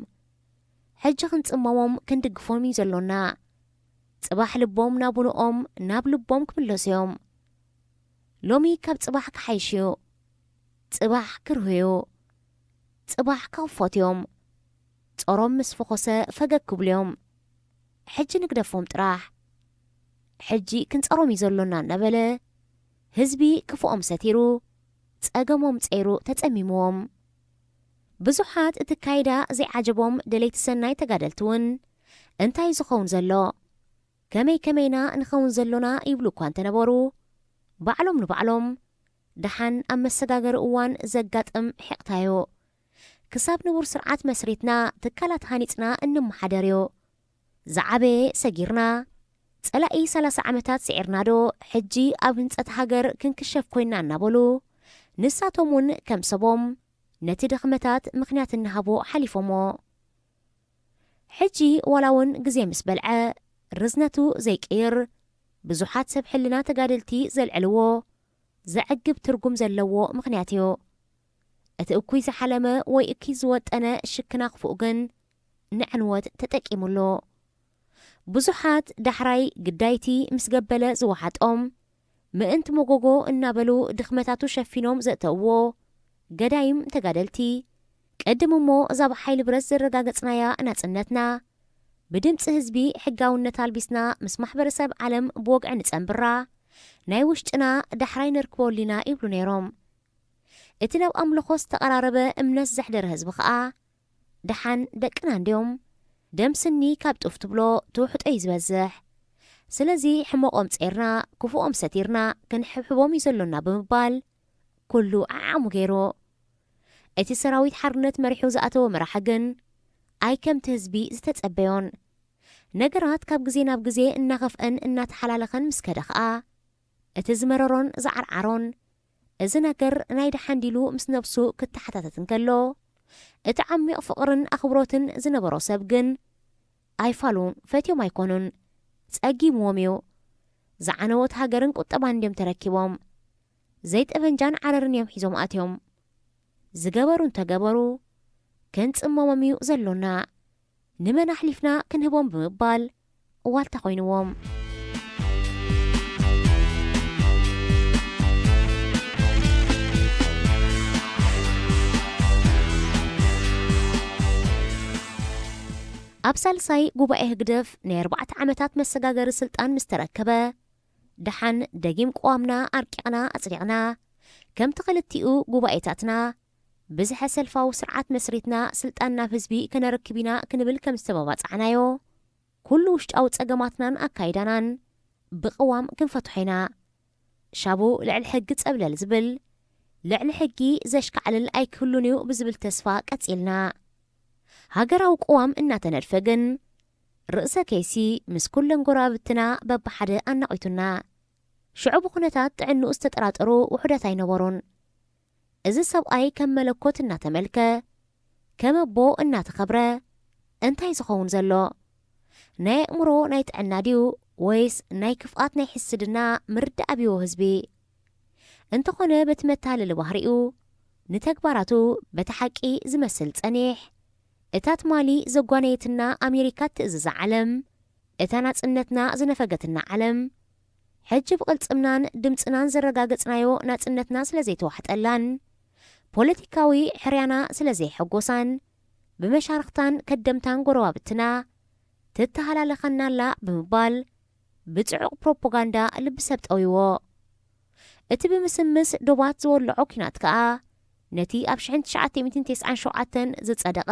ሕጂ ክንጽመሞም ክንድግፎም እዩ ዘሎና። ጽባሕ ልቦም ናቡንኦም ናብ ልቦም ክምለሱ እዮም። ሎሚ ካብ ጽባሕ ክሓይሽ እዩ። ጽባሕ ክርሁ እዩ። ጽባሕ ክኽፈቱ እዮም። ጾሮም ምስ ፈኾሰ ፈገግ ክብሉ እዮም። ሕጂ ንግደፎም ጥራሕ። ሕጂ ክንጸሮም እዩ ዘሎና እናበለ፣ ህዝቢ ክፉኦም ሰቲሩ፣ ጸገሞም ጸይሩ ተጸሚምዎም። ብዙሓት እቲ ካይዳ ዘይዓጀቦም ደለይቲ ሰናይ ተጋደልቲ እውን፣ "እንታይ ዝኸውን ዘሎ? ከመይ ከመይና ንኸውን ዘሎና?" ይብሉ እኳ እንተነበሩ፣ ባዕሎም ንባዕሎም፣ "ደሓን ኣብ መሰጋገሪ እዋን ዘጋጥም ሒቕታዮ። ክሳብ ንቡር ስርዓት መስሪትና፣ ትካላት ሃኒጽና እንመሓደርዮ። ዝዓበየ ሰጊርና፣ ጸላኢ ሰላሳ ዓመታት ስዒርናዶ፣ ሕጂ ኣብ ህንጸት ሃገር ክንክሸፍ ኮይና?" እናበሉ፣ ንሳቶም እውን ከም ሰቦም ነቲ ድኽመታት ምኽንያት እናሃቡ ሓሊፎሞ። ሕጂ ዋላ እውን ግዜ ምስ በልዐ፣ ርዝነቱ ዘይቅይር፣ ብዙሓት ሰብ ሕልና ተጋደልቲ ዘልዕልዎ፣ ዘዕግብ ትርጉም ዘለዎ ምኽንያት እዩ። እቲ እኩይ ዝሓለመ ወይ እኩይ ዝወጠነ ሽክና ክፉእ ግን ንዕንወት ተጠቂሙሉ። ብዙሓት ዳሕራይ ግዳይቲ ምስ ገበለ ዝወሓጦም፣ ምእንቲ መጎጎ እናበሉ ድኽመታቱ ሸፊኖም ዘእተውዎ ገዳይም ተጋደልቲ፣ ቅድም እሞ እዛ ብሓይሊ ብረት ዘረጋገጽናያ ናጽነትና፣ ብድምጺ ህዝቢ ሕጋውነት ኣልቢስና ምስ ማሕበረሰብ ዓለም ብወግዒ ንጸንብራ፣ ናይ ውሽጥና ዳሕራይ ነርክቦ ኣሊና ይብሉ ነይሮም። እቲ ናብ ኣምልኾ ዝተቐራረበ እምነት ዘሕደረ ህዝቢ ኸኣ፣ "ደሓን ደቅና እንድዮም፣ ደም ስኒ ካብ ጡፍ ትብሎ ትውሕጦ እዩ ዝበዝሕ። ስለዚ ሕመቖም ጸይርና፣ ክፉኦም ሰቲርና ክንሕብሕቦም እዩ ዘሎና" ብምባል ኩሉ ዓዓሙ ገይሩ። እቲ ሰራዊት ሓርነት መሪሑ ዝኣተወ መራሒ ግን ኣይ ከምቲ ህዝቢ ዝተጸበዮን። ነገራት ካብ ግዜ ናብ ግዜ እናኸፍአን እናተሓላለኸን ምስ ከደ ኸኣ፣ እቲ ዝመረሮን ዝዓርዓሮን፣ እዚ ነገር ናይ ደሓን ዲሉ ምስ ነብሱ ክተሓታተት እንከሎ፣ እቲ ዓሚቕ ፍቕርን ኣኽብሮትን ዝነበሮ ሰብ ግን ኣይፋሉን፣ ፈትዮም ኣይኮኑን፣ ጸጊምዎም እዩ። ዝዓነወት ሃገርን ቁጠባን እንድዮም ተረኪቦም። ዘይጠበንጃን ዓረርን እዮም ሒዞም ኣትዮም። ዝገበሩ እንተገበሩ፣ ክንጽመሞም እዩ ዘሎና። ንመን ኣሕሊፍና ክንህቦም ብምባል ዋልታ ኮይንዎም። ኣብ ሳልሳይ ጉባኤ ህግደፍ ናይ ኣርባዕተ ዓመታት መሰጋገሪ ስልጣን ምስ ተረከበ፣ ደሓን ደጊም ቅዋምና ኣርቂቕና ኣጽዲቕና፣ ከምቲ ክልቲኡ ጉባኤታትና ብዝሐ ሰልፋዊ ስርዓት መስሪትና ስልጣን ናብ ህዝቢ ከነረክብ ኢና ክንብል ከም ዝተባባጻዕናዮ፣ ኩሉ ውሽጣዊ ጸገማትናን ኣካይዳናን ብቅዋም ክንፈትሖ ኢና። ሻቡ ልዕሊ ሕጊ ጸብለል ዝብል፣ ልዕሊ ሕጊ ዘሽካዕልል ኣይክህሉን እዩ ብዝብል ተስፋ ቀጺልና። ሃገራዊ ቅዋም እናተነድፈ ግን፣ ርእሰ ከይሲ ምስ ኩለን ጎረባብትና በብሓደ ኣናቒቱና። ሽዑ ብኹነታት ጥዕንኡ ዝተጠራጠሩ ውሑዳት ኣይነበሩን። እዚ ሰብኣይ ከም መለኮት እናተመልከ፣ ከም ኣቦ እናተኸብረ፣ እንታይ ዝኸውን ዘሎ? ናይ ኣእምሮ ናይ ጥዕና ድዩ ወይስ ናይ ክፍኣት ናይ ሕስድና ምርዳእ ኣብዎ ህዝቢ? እንተኾነ በቲ መታለሊ ባህሪኡ፣ ንተግባራቱ በቲ ሓቂ ዝመስል ጸኒሕ፣ እታ ትማሊ ዘጓነየትና ኣሜሪካ እትእዝዛ ዓለም፣ እታ ናጽነትና ዝነፈገትና ዓለም፣ ሕጂ ብቕልጽምናን ድምጽናን ዘረጋገጽናዮ ናጽነትና ስለ ዘይተዋሕጠላን፣ ፖለቲካዊ ሕርያና ስለ ዘይሐጎሳን፣ ብመሻርኽታን ከደምታን ጎረባብትና ትተሃላለኸናላ ብምባል፣ ብጽዑቕ ፕሮፓጋንዳ ልቢ ሰብ ጠውይዎ። እቲ ብምስምስ ዶባት ዝወልዖ ኲናት ከኣ፣ ነቲ ኣብ ሽሕን ትሽዓተ ሚእትን ተስዓን ሸውዓተን ዝጸደቐ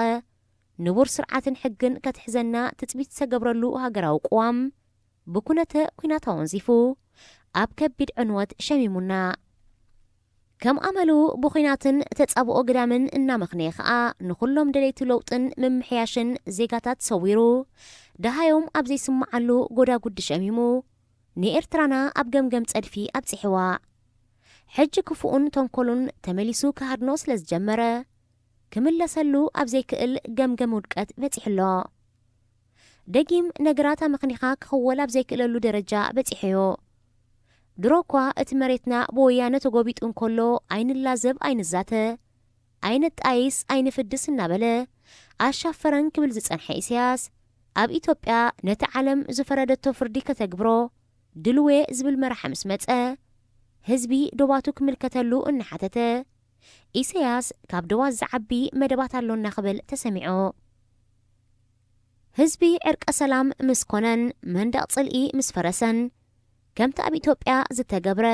ንቡር ስርዓትን ሕግን ከትሕዘና ትጽቢት ዝተገብረሉ ሃገራዊ ቅዋም፣ ብኩነተ ኲናት ኣወንዚፉ፣ ኣብ ከቢድ ዕንወት ሸሚሙና። ከም ኣመሉ ብኲናትን ተጻብኦ ግዳምን እናመኽነየ ኸኣ፣ ንኹሎም ደለይቲ ለውጥን ምምሕያሽን ዜጋታት ሰዊሩ፣ ደሃዮም ኣብ ዘይስምዓሉ ጎዳጉዲ ሸሚሙ፣ ንኤርትራና ኣብ ገምገም ጸድፊ ኣብጺሕዋ። ሕጂ ክፉኡን ተንኮሉን ተመሊሱ ክሃድኖ ስለ ዝጀመረ፣ ክምለሰሉ ኣብ ዘይክእል ገምገም ውድቀት በጺሑ ኣሎ። ደጊም ነገራት ኣመኽኒኻ ክኽወል ኣብ ዘይክእለሉ ደረጃ በጺሑዮ። ድሮ እኳ እቲ መሬትና ብወያነ ተጎቢጡ እንከሎ፣ ኣይንላዘብ፣ ኣይንዛተ፣ ኣይንጣይስ፣ ኣይንፍድስ እናበለ ኣሻፈረን ክብል ዝጸንሐ ኢሳያስ፣ ኣብ ኢትዮጵያ ነቲ ዓለም ዝፈረደቶ ፍርዲ ከተግብሮ ድልዌ ዝብል መራሒ ምስ መጸ፣ ህዝቢ ዶባቱ ክምልከተሉ እናሓተተ፣ ኢሳያስ ካብ ዶባት ዝዓቢ መደባት ኣሎና ክብል ተሰሚዑ። ህዝቢ ዕርቀ ሰላም ምስ ኮነን መንደቕ ጽልኢ ምስ ፈረሰን፣ ከምቲ ኣብ ኢትዮጵያ ዝተገብረ፣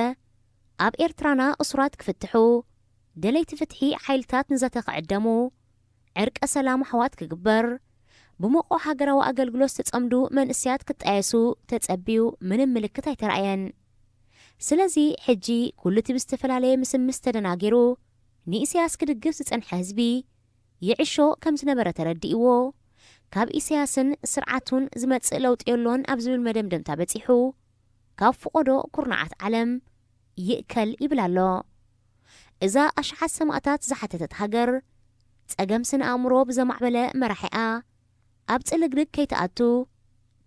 ኣብ ኤርትራና እሱራት ክፍትሑ፣ ደለይቲ ፍትሒ ሓይልታት ንዘተ ክዕደሙ፣ ዕርቀ ሰላም ኣሕዋት ክግበር፣ ብሞቆ ሃገራዊ ኣገልግሎት ዝተጸምዱ መንእሰያት ክጣየሱ ተጸብዩ ምንም ምልክት ኣይተራእየን። ስለዚ ሕጂ ኩሉ እቲ ብዝተፈላለየ ምስምስ ተደናጊሩ ንኢሳያስ ክድግፍ ዝጸንሐ ህዝቢ ይዕሾ ከም ዝነበረ ተረዲእዎ፣ ካብ ኢሳያስን ስርዓቱን ዝመጽእ ለውጢ የሎን ኣብ ዝብል መደምደምታ በጺሑ፣ ካብ ፍቖዶ ኩርናዓት ዓለም ይእከል ይብል ኣሎ። እዛ ኣሽሓት ሰማእታት ዝሓተተት ሃገር፣ ጸገም ስነ ኣእምሮ ብዘማዕበለ መራሒኣ ኣብ ጽልግልግ ከይትኣቱ፣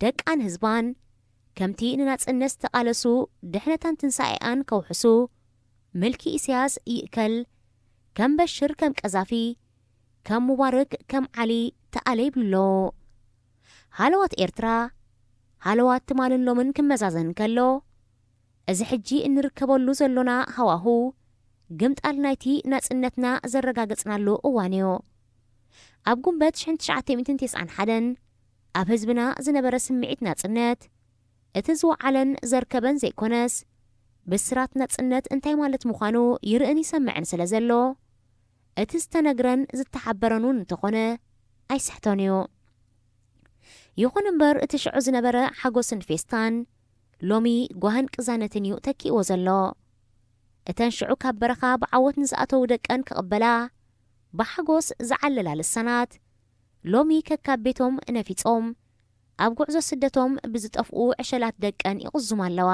ደቃን ህዝባን ከምቲ ንናጽነት ዝተቓለሱ ድሕነታን ትንሳኤኣን ከውሕሱ፣ ምልኪ ኢሳያስ ይእከል፣ ከም በሽር ከም ቀዛፊ፣ ከም ሙባረክ ከም ዓሊ ተኣለ ይብሉ ኣለዉ። ሃለዋት ኤርትራ፣ ሃለዋት ትማልን ሎምን ክመዛዘን ከሎ፣ እዚ ሕጂ እንርከበሉ ዘሎና ሃዋሁ፣ ግምጣል ናይቲ ናጽነትና ዘረጋገጽናሉ እዋን እዩ። ኣብ ጉንበት ሽሕን ትሽዓተ ሚእትን ተስዓን ሓደን ኣብ ህዝብና ዝነበረ ስምዒት ናጽነት፣ እቲ ዝወዓለን ዘርከበን ዘይኮነስ፣ ብስራት ናጽነት እንታይ ማለት ምዃኑ ይርእን ይሰምዕን ስለ ዘሎ፣ እቲ ዝተነግረን ዝተሓበረን እውን እንተኾነ ኣይስሕቶን እዩ። ይኹን እምበር፣ እቲ ሽዑ ዝነበረ ሓጎስን ፌስታን፣ ሎሚ ጓህን ቅዛነትን እዩ ተኪእዎ ዘሎ። እተን ሽዑ ካብ በረኻ ብዓወት ንዝኣተዉ ደቀን ክቕበላ ብሓጎስ ዝዓለላ ልሳናት፣ ሎሚ ከካብ ቤቶም ነፊጾም፣ ኣብ ጉዕዞ ስደቶም ብዝጠፍኡ ዕሸላት ደቀን ይቕዙማ ኣለዋ።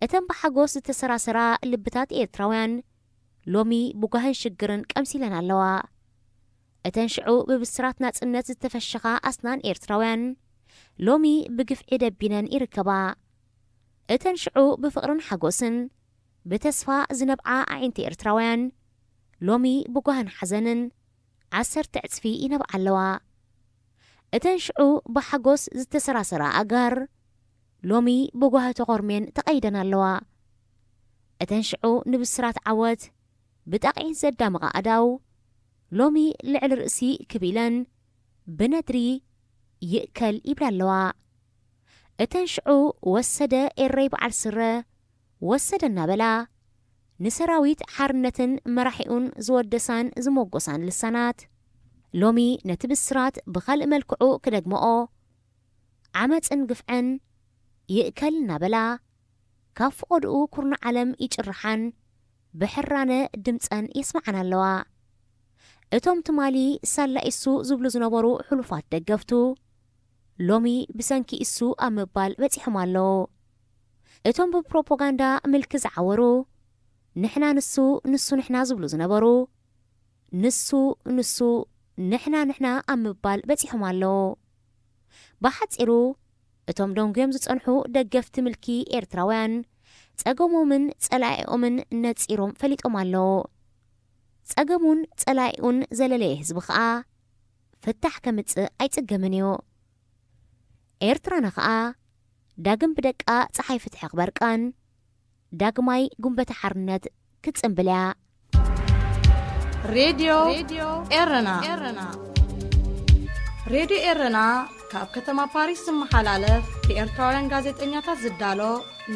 እተን ብሓጎስ ዝተሰራሰራ ልብታት ኤርትራውያን፣ ሎሚ ብጓህን ሽግርን ቀምሲለን ኣለዋ። እተን ሽዑ ብብስራት ናጽነት ዝተፈሸኻ ኣስናን ኤርትራውያን፣ ሎሚ ብግፍዒ ደቢነን ይርከባ። እተን ሽዑ ብፍቕርን ሓጎስን፣ ብተስፋ ዝነብዓ ኣዒንቲ ኤርትራውያን፣ ሎሚ ብጓህን ሓዘንን ዓሰርተ ዕጽፊ ይነብዓ ኣለዋ። እተን ሽዑ ብሓጎስ ዝተሰራሰራ ኣጋር፣ ሎሚ ብጓሂ ተኾርሜን ተቐይደን ኣለዋ። እተን ሽዑ ንብስራት ዓወት ብጣቕዒት ዘዳምቓ ኣእዳው፣ ሎሚ ልዕሊ ርእሲ ክብ ኢለን ብነድሪ ይእከል ይብላ ኣለዋ። እተን ሽዑ ወሰደ ኤረይ በዓል ስረ፣ ወሰደ እናበላ፣ ንሰራዊት ሓርነትን መራሒኡን ዝወደሳን ዝሞጎሳን ልሳናት፣ ሎሚ ነቲ ብስራት ብኻልእ መልክዑ ክደግመኦ፣ ዓመጽን ግፍዕን ይእከል እናበላ፣ ካብ ፍቖድኡ ኩርናዕ ዓለም ይጭርሓን ብሕራነ ድምጸን የስምዓን ኣለዋ። እቶም ትማሊ ሳላ ኢሱ ዝብሉ ዝነበሩ ሕሉፋት ደገፍቱ፣ ሎሚ ብሰንኪ ኢሱ ኣብ ምባል በጺሖም ኣለዉ። እቶም ብፕሮፓጋንዳ ምልኪ ዝዓወሩ፣ ንሕና ንሱ፣ ንሱ ንሕና ዝብሉ ዝነበሩ፣ ንሱ፣ ንሱ፣ ንሕና፣ ንሕና ኣብ ምባል በጺሖም ኣለዉ። ብሓጺሩ፣ እቶም ደንጉዮም ዝጸንሑ ደገፍቲ ምልኪ ኤርትራውያን፣ ጸገሞምን ጸላኢኦምን ነጺሮም ፈሊጦም ኣለዉ። ጸገሙን ጸላኢኡን ዘለለየ ህዝቢ ኸኣ፣ ፍታሕ ከምጽእ ኣይጽገምን እዩ። ኤርትራና ኸኣ፣ ዳግም ብደቃ ጸሓይ ፍትሒ ክበርቃን፣ ዳግማይ ጉንበተ ሓርነት ክትጽንብል እያ። ሬድዮ ኤረና። ሬድዮ ኤረና ካብ ከተማ ፓሪስ ዝመሓላለፍ ብኤርትራውያን ጋዜጠኛታት ዝዳሎ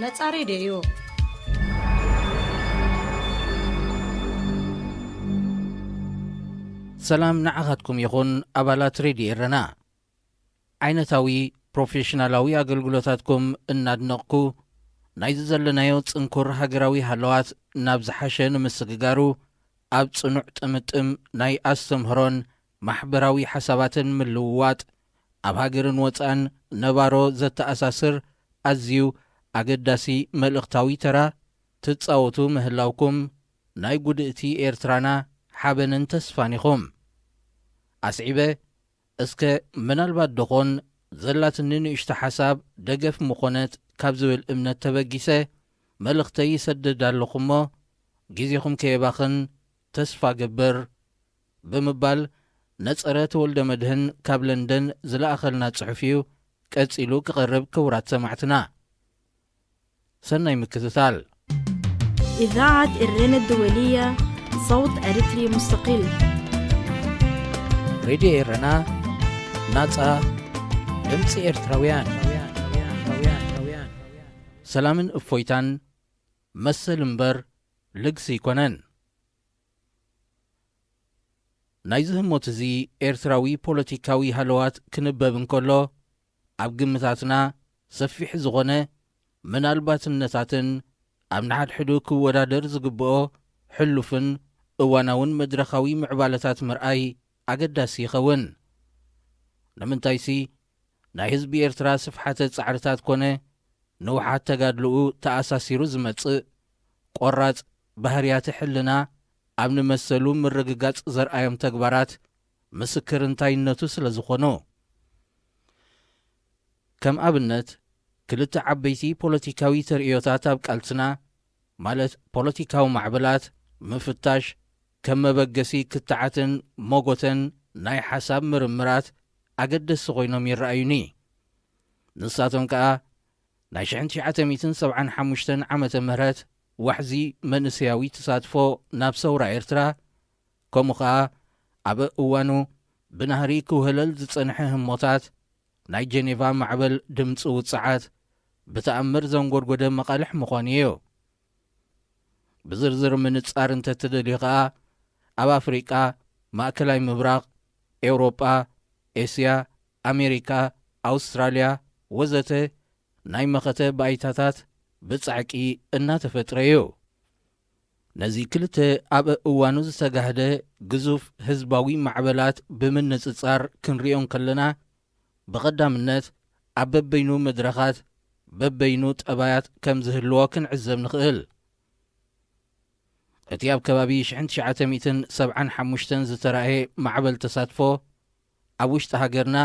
ነጻ ሬድዮ እዩ። ሰላም ንዓኻትኩም ይኹን ኣባላት ሬድዮ ኤረና። ዓይነታዊ ፕሮፌሽናላዊ ኣገልግሎታትኩም እናድነቕኩ፣ ናይዚ ዘለናዮ ጽንኩር ሃገራዊ ሃለዋት ናብ ዝሓሸ ንምስግጋሩ፣ ኣብ ጽኑዕ ጥምጥም ናይ ኣስተምህሮን ማሕበራዊ ሓሳባትን ምልውዋጥ፣ ኣብ ሃገርን ወጻእን ነባሮ ዘተኣሳስር ኣዝዩ ኣገዳሲ መልእኽታዊ ተራ ትጻወቱ ምህላውኩም፣ ናይ ጉድእቲ ኤርትራና ሓበንን ተስፋን ኢኹም። ኣስዒበ፣ እስከ ምናልባት ደኾን ዘላትኒ ንእሽቶ ሓሳብ ደገፍ ምኾነት ካብ ዝብል እምነት ተበጊሰ፣ መልእኽተይ ይሰድድ ኣለኹ እሞ፣ ግዜኹም ከየባኽን ተስፋ ገብር፣ ብምባል ነጸረ ተወልደ መድህን ካብ ለንደን ዝለኣኸልና ጽሑፍ እዩ ቀጺሉ ክቐርብ። ክቡራት ሰማዕትና፣ ሰናይ ምክትታል። إذاعة إرينا الدولية، صوت أريتري مستقل. ሬድዮ ኤረና፣ ናጻ ድምጺ ኤርትራውያን። ሰላምን እፎይታን መሰል እምበር ልግሲ ኣይኮነን። ናይዚ ህሞት እዚ ኤርትራዊ ፖለቲካዊ ሃለዋት ክንበብ እንከሎ፣ ኣብ ግምታትና ሰፊሕ ዝኾነ ምናልባትነታትን ኣብ ንሓድሕዱ ክወዳደር ዝግብኦ ሕሉፍን እዋናውን መድረኻዊ ምዕባለታት ምርኣይ ኣገዳሲ ይኸውን። ንምንታይሲ፣ ናይ ህዝቢ ኤርትራ ስፍሓተ ጻዕርታት ኮነ ንውሓት ተጋድልኡ ተኣሳሲሩ ዝመጽእ ቆራጽ ባህርያተ ሕልና ኣብ ንመሰሉ ምርግጋጽ ዘርኣዮም ተግባራት ምስክር እንታይነቱ ስለ ዝኾኑ። ከም ኣብነት፣ ክልተ ዓበይቲ ፖለቲካዊ ተርእዮታት ኣብ ቃልስና፣ ማለት ፖለቲካዊ ማዕበላት፣ ምፍታሽ ከም መበገሲ ክትዓትን ሞጎተን ናይ ሓሳብ ምርምራት ኣገደስቲ ኮይኖም ይረኣዩኒ። ንሳቶም ከኣ ናይ ሽሕን ትሽዓተ ሚእትን ሰብዓን ሓሙሽተን ዓመተ ምህረት ዋሕዚ መንእሰያዊ ተሳትፎ ናብ ሰውራ ኤርትራ፣ ከምኡ ኸኣ ኣብ እዋኑ ብናህሪ ክውህለል ዝጸንሐ ህሞታት፣ ናይ ጀኔቫ ማዕበል ድምጺ ውጽዓት ብተኣምር ዘንጎድጎደ መቓልሕ ምዃኑ እዩ። ብዝርዝር ምንጻር እንተትደልዩ ኸኣ፣ ኣብ ኣፍሪቃ፣ ማእከላይ ምብራቕ፣ ኤውሮጳ፣ ኤስያ፣ ኣሜሪካ፣ ኣውስትራልያ ወዘተ ናይ መኸተ ባይታታት ብጻዕቂ እናተፈጥረ እዩ። ነዚ ክልተ ኣብ እዋኑ ዝተጋህደ ግዙፍ ህዝባዊ ማዕበላት ብምንጽጻር ክንሪኦ እንከለና፣ ብቐዳምነት ኣብ በበይኑ መድረኻት በበይኑ ጠባያት ከም ዝህልዎ ክንዕዘብ ንኽእል። እቲ ኣብ ከባቢ ሽሕን ትሽዓተ ሚእትን ሰብዓን ሓሙሽተን ዝተራእየ ማዕበል ተሳትፎ ኣብ ውሽጢ ሃገርና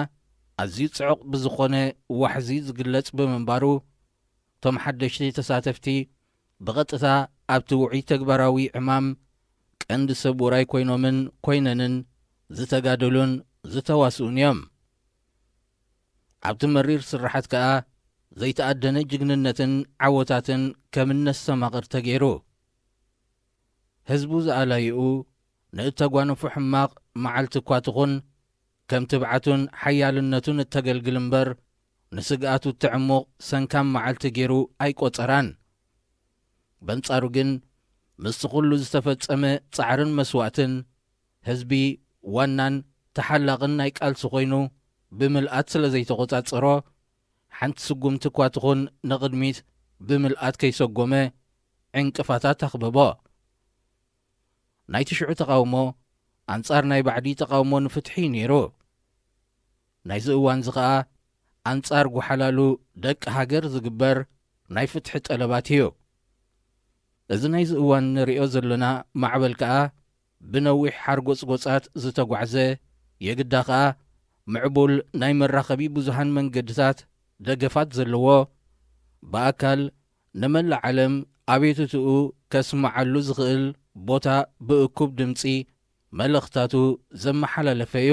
ኣዝዩ ጽዑቕ ብዝኾነ ዋሕዚ ዝግለጽ ብምንባሩ፣ እቶም ሓደሽቲ ተሳተፍቲ ብቐጥታ ኣብቲ ውዑይ ተግባራዊ ዕማም ቀንዲ ሰብ ውራይ ኮይኖምን ኮይነንን ዝተጋደሉን ዝተዋስኡን እዮም። ኣብቲ መሪር ስርሓት ከኣ ዘይተኣደነ ጅግንነትን ዓወታትን ከም እነስተማቕር ተገይሩ። ህዝቡ ዝኣላይኡ ንእተጓንፎ ሕማቕ መዓልቲ እኳ ትኹን፣ ከም ትብዓቱን ሓያልነቱን እተገልግል እምበር፣ ንስግኣቱ እተዕሙቕ ሰንካም መዓልቲ ገይሩ ኣይቆጸራን። በንጻሩ ግን፣ ምስቲ ኩሉ ዝተፈጸመ ጻዕርን መስዋእትን፣ ህዝቢ ዋናን ተሓላቕን ናይ ቃልሲ ኮይኑ ብምልኣት ስለ ዘይተቖጻጸሮ፣ ሓንቲ ስጉምቲ እኳ ትኹን ንቕድሚት ብምልኣት ከይሰጎመ ዕንቅፋታት ኣኽበቦ። ናይቲ ሽዑ ተቓውሞ ኣንጻር ናይ ባዕዲ ተቓውሞ ንፍትሒ እዩ ነይሩ። ናይዚ እዋንዚ ኸኣ ኣንጻር ጓሓላሉ ደቂ ሃገር ዝግበር ናይ ፍትሒ ጠለባት እዩ። እዚ ናይዚ እዋን ንሪኦ ዘሎና ማዕበል ከኣ ብነዊሕ ሓርጎጽጎጻት ዝተጓዕዘ፣ የግዳ ኸኣ ምዕቡል ናይ መራኸቢ ብዙሃን መንገድታት ደገፋት ዘለዎ፣ ብኣካል ንመላእ ዓለም ኣቤቱትኡ ከስምዓሉ ዝኽእል ቦታ ብእኩብ ድምጺ መልእኽታቱ ዘመሓላለፈ እዩ።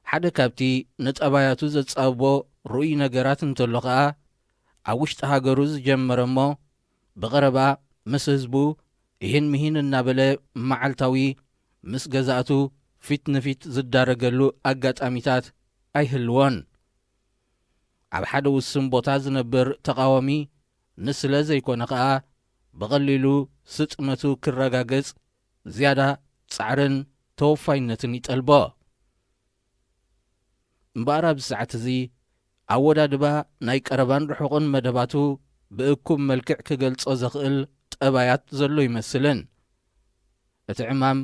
ሓደ ካብቲ ንጠባያቱ ዘጻብቦ ርኡይ ነገራት እንተሎ ኸኣ፣ ኣብ ውሽጢ ሃገሩ ዝጀመረ እሞ ብቐረባ ምስ ህዝቡ እሂን ምሂን እናበለ መዓልታዊ ምስ ገዛእቱ ፊት ንፊት ዝዳረገሉ ኣጋጣሚታት ኣይህልዎን። ኣብ ሓደ ውሱን ቦታ ዝነብር ተቓዋሚ ንስለ ዘይኮነ ኸኣ፣ ብቐሊሉ ስጥመቱ ክረጋገጽ ዝያዳ ጻዕርን ተወፋይነትን ይጠልቦ። እምበኣር ኣብዚ ሰዓት እዚ ኣወዳድባ ናይ ቀረባን ርሑቕን መደባቱ ብእኩብ መልክዕ ክገልጾ ዘኽእል ጠባያት ዘሎ ይመስልን። እቲ ዕማም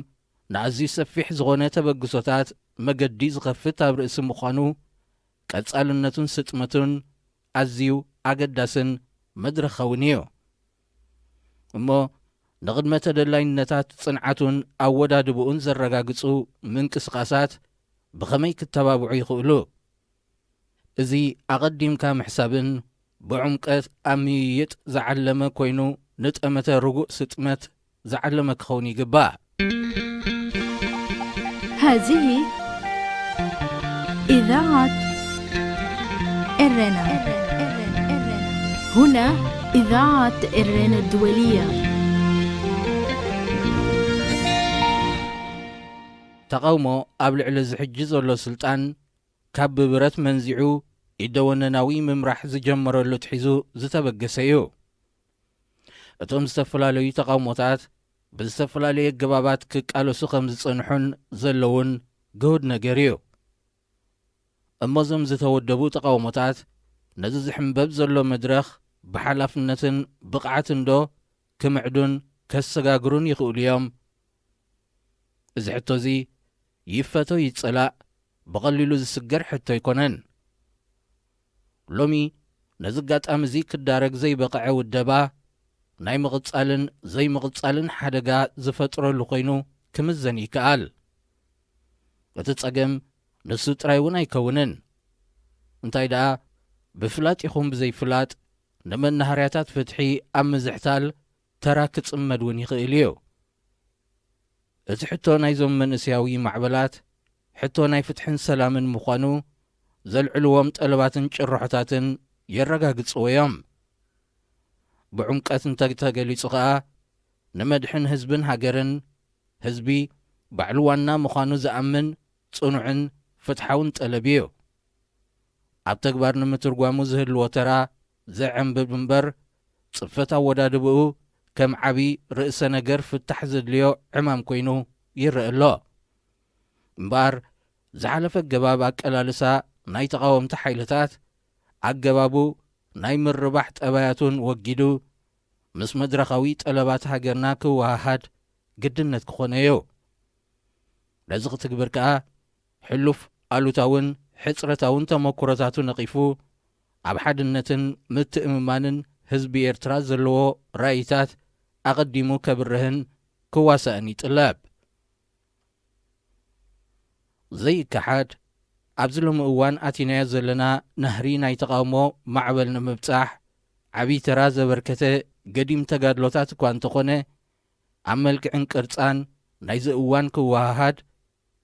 ንኣዝዩ ሰፊሕ ዝኾነ ተበግሶታት መገዲ ዝኸፍት ኣብ ርእሲ ምዃኑ፣ ቀጻልነቱን ስጥመቱን ኣዝዩ ኣገዳስን መድረኻውን እዩ። እሞ ንቕድመ ተደላይነታት ጽንዓቱን ኣወዳድብኡን ዘረጋግጹ ምንቅስቓሳት ብኸመይ ክተባብዑ ይኽእሉ? እዚ ኣቐዲምካ ምሕሳብን ብዕምቀት ኣብ ምይይጥ ዝዓለመ ኮይኑ፣ ንጠመተ ርጉእ ስጥመት ዝዓለመ ክኸውን ይግባእ። هذه إذاعة إرنا. هنا إذاعة إرنا الدولية. ተቓውሞ ኣብ ልዕሊ እዚ ሕጂ ዘሎ ስልጣን ካብ ብብረት መንዚዑ ኢደወነናዊ ምምራሕ ዝጀመረሉ ኣትሒዙ ዝተበገሰ እዩ። እቶም ዝተፈላለዩ ተቓውሞታት ብዝተፈላለየ ኣገባባት ክቃለሱ ከም ዝጸንሑን ዘለውን ግሁድ ነገር እዩ። እሞ እዞም ዝተወደቡ ተቓውሞታት ነዚ ዝሕምበብ ዘሎ መድረኽ ብሓላፍነትን ብቕዓትን ዶ ክምዕዱን ከሰጋግሩን ይኽእሉ እዮም? እዚ ሕቶ እዚ ይፈቶ ይጸላእ ብቐሊሉ ዝስገር ሕቶ ኣይኮነን። ሎሚ ነዚ ኣጋጣሚ እዚ ክዳረግ ዘይበቕዐ ውደባ ናይ ምቕጻልን ዘይምቕጻልን ሓደጋ ዝፈጥረሉ ኮይኑ ክምዘን ይከኣል። እቲ ጸገም ንሱ ጥራይ እውን ኣይከውንን። እንታይ ደኣ ብፍላጥ ይኹን ብዘይፍላጥ ንመናሃርያታት ፍትሒ ኣብ ምዝሕታል ተራ ክጽመድ እውን ይኽእል እዩ። እቲ ሕቶ ናይዞም መንእሰያዊ ማዕበላት ሕቶ ናይ ፍትሕን ሰላምን ምዃኑ ዘልዕልዎም ጠለባትን ጭርሖታትን የረጋግጽዎ እዮም። ብዕምቀት እንተተገሊጹ ኸኣ ንመድሕን ህዝብን ሃገርን ህዝቢ ባዕሉ ዋና ምዃኑ ዝኣምን ጽኑዕን ፍትሓውን ጠለብ እዩ። ኣብ ተግባር ንምትርጓሙ ዝህልዎ ተራ ዘዕንብብ እምበር ጽፈት ኣወዳድብኡ ከም ዓቢ ርእሰ ነገር ፍታሕ ዘድልዮ ዕማም ኮይኑ ይረአ ኣሎ። እምበኣር ዝሓለፈ ኣገባብ ኣቀላልሳ ናይ ተቓወምቲ ሓይልታት ኣገባቡ ናይ ምርባሕ ጠባያቱን ወጊዱ ምስ መድረኻዊ ጠለባት ሃገርና ክወሃሃድ ግድነት ክኾነ እዩ። ነዚ ክትግብር ከኣ ሕሉፍ ኣሉታውን ሕጽረታውን ተመኩሮታቱ ነቒፉ ኣብ ሓድነትን ምትእምማንን ህዝቢ ኤርትራ ዘለዎ ራእይታት ኣቐዲሙ ከብርህን ክዋሳእን ይጥለብ። ዘይከሓድ ኣብዚ ሎሚ እዋን ኣቲናዮ ዘለና ናህሪ ናይ ተቓውሞ ማዕበል ንምብጻሕ ዓብዪ ተራ ዘበርከተ ገዲም ተጋድሎታት እኳ እንተኾነ ኣብ መልክዕን ቅርጻን ናይዚ እዋን ክወሃሃድ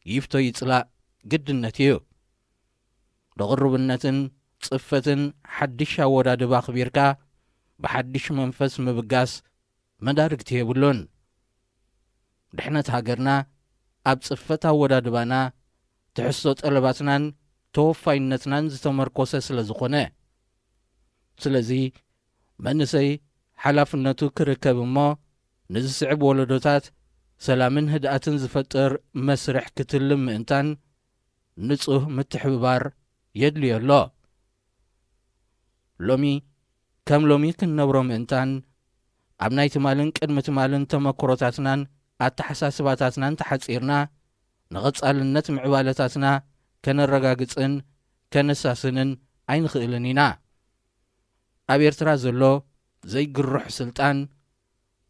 ይፍቶ ይጽላእ ግድነት እዩ። ብቕሩብነትን ጽፈትን ሓድሽ ኣወዳድባ ኣኽቢርካ ብሓድሽ መንፈስ ምብጋስ መዳርግቲ የብሉን። ድሕነት ሃገርና ኣብ ጽፈት ኣወዳድባና ትሕዝቶ ጠለባትናን ተወፋይነትናን ዝተመርኮሰ ስለ ዝኾነ። ስለዚ መንእሰይ ሓላፍነቱ ክርከብ እሞ ንዝስዕብ ወለዶታት ሰላምን ህድኣትን ዝፈጥር መስርሕ ክትልም ምእንታን ንጹህ ምትሕብባር የድልዮ ኣሎ። ሎሚ ከም ሎሚ ክንነብሮ ምእንታን ኣብ ናይ ትማልን ቅድሚ ትማልን ተመክሮታትናን ኣተሓሳስባታትናን ተሓጺርና ንቐጻልነት ምዕባለታትና ከነረጋግጽን ከነሳስንን ኣይንኽእልን ኢና። ኣብ ኤርትራ ዘሎ ዘይግሩሕ ስልጣን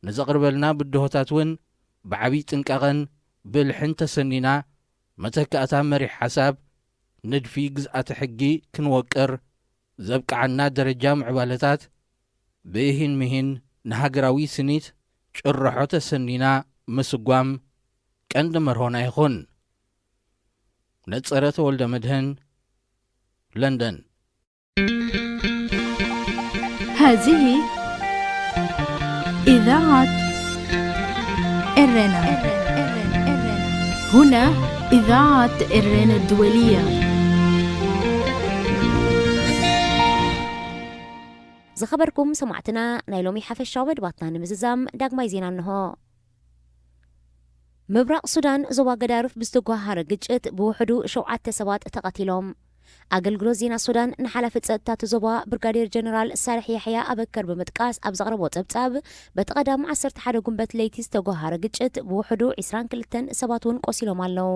ንዘቕርበልና ብድሆታት እውን ብዓብዪ ጥንቃቐን ብልሕን ተሰኒና መተካእታ መሪሕ ሓሳብ ንድፊ ግዝኣተ ሕጊ ክንወቅር ዘብቅዓና ደረጃ ምዕባለታት ብእሂን ምሂን ንሃገራዊ ስኒት ጭርሖ ተሰኒና ምስጓም ቀንዲ መርሆና ይኹን። ነጸረ ተወልደ መድህን፣ ለንደን። هذه إذاعة إرنا. هنا إذاعة إرنا الدولية. ዝኸበርኩም ሰማዕትና፣ ናይ ሎሚ ሓፈሻዊ መድባትና ንምዝዛም ዳግማይ ዜና እንሆ። ምብራቕ ሱዳን፣ ዞባ ገዳርፍ ብዝተጓሃረ ግጭት ብውሕዱ ሸውዓተ ሰባት ተቐቲሎም። ኣገልግሎት ዜና ሱዳን ንሓላፊ ጸጥታ እቲ ዞባ ብርጋዴር ጀነራል ሳልሕ ያሕያ ኣበከር ብምጥቃስ ኣብ ዘቕረቦ ጸብጻብ፣ በቲ ቀዳም ዓሰርተ ሓደ ጉንበት ለይቲ ዝተጓሃረ ግጭት ብውሕዱ ዕስራን ክልተን ሰባት እውን ቆሲሎም ኣለዉ።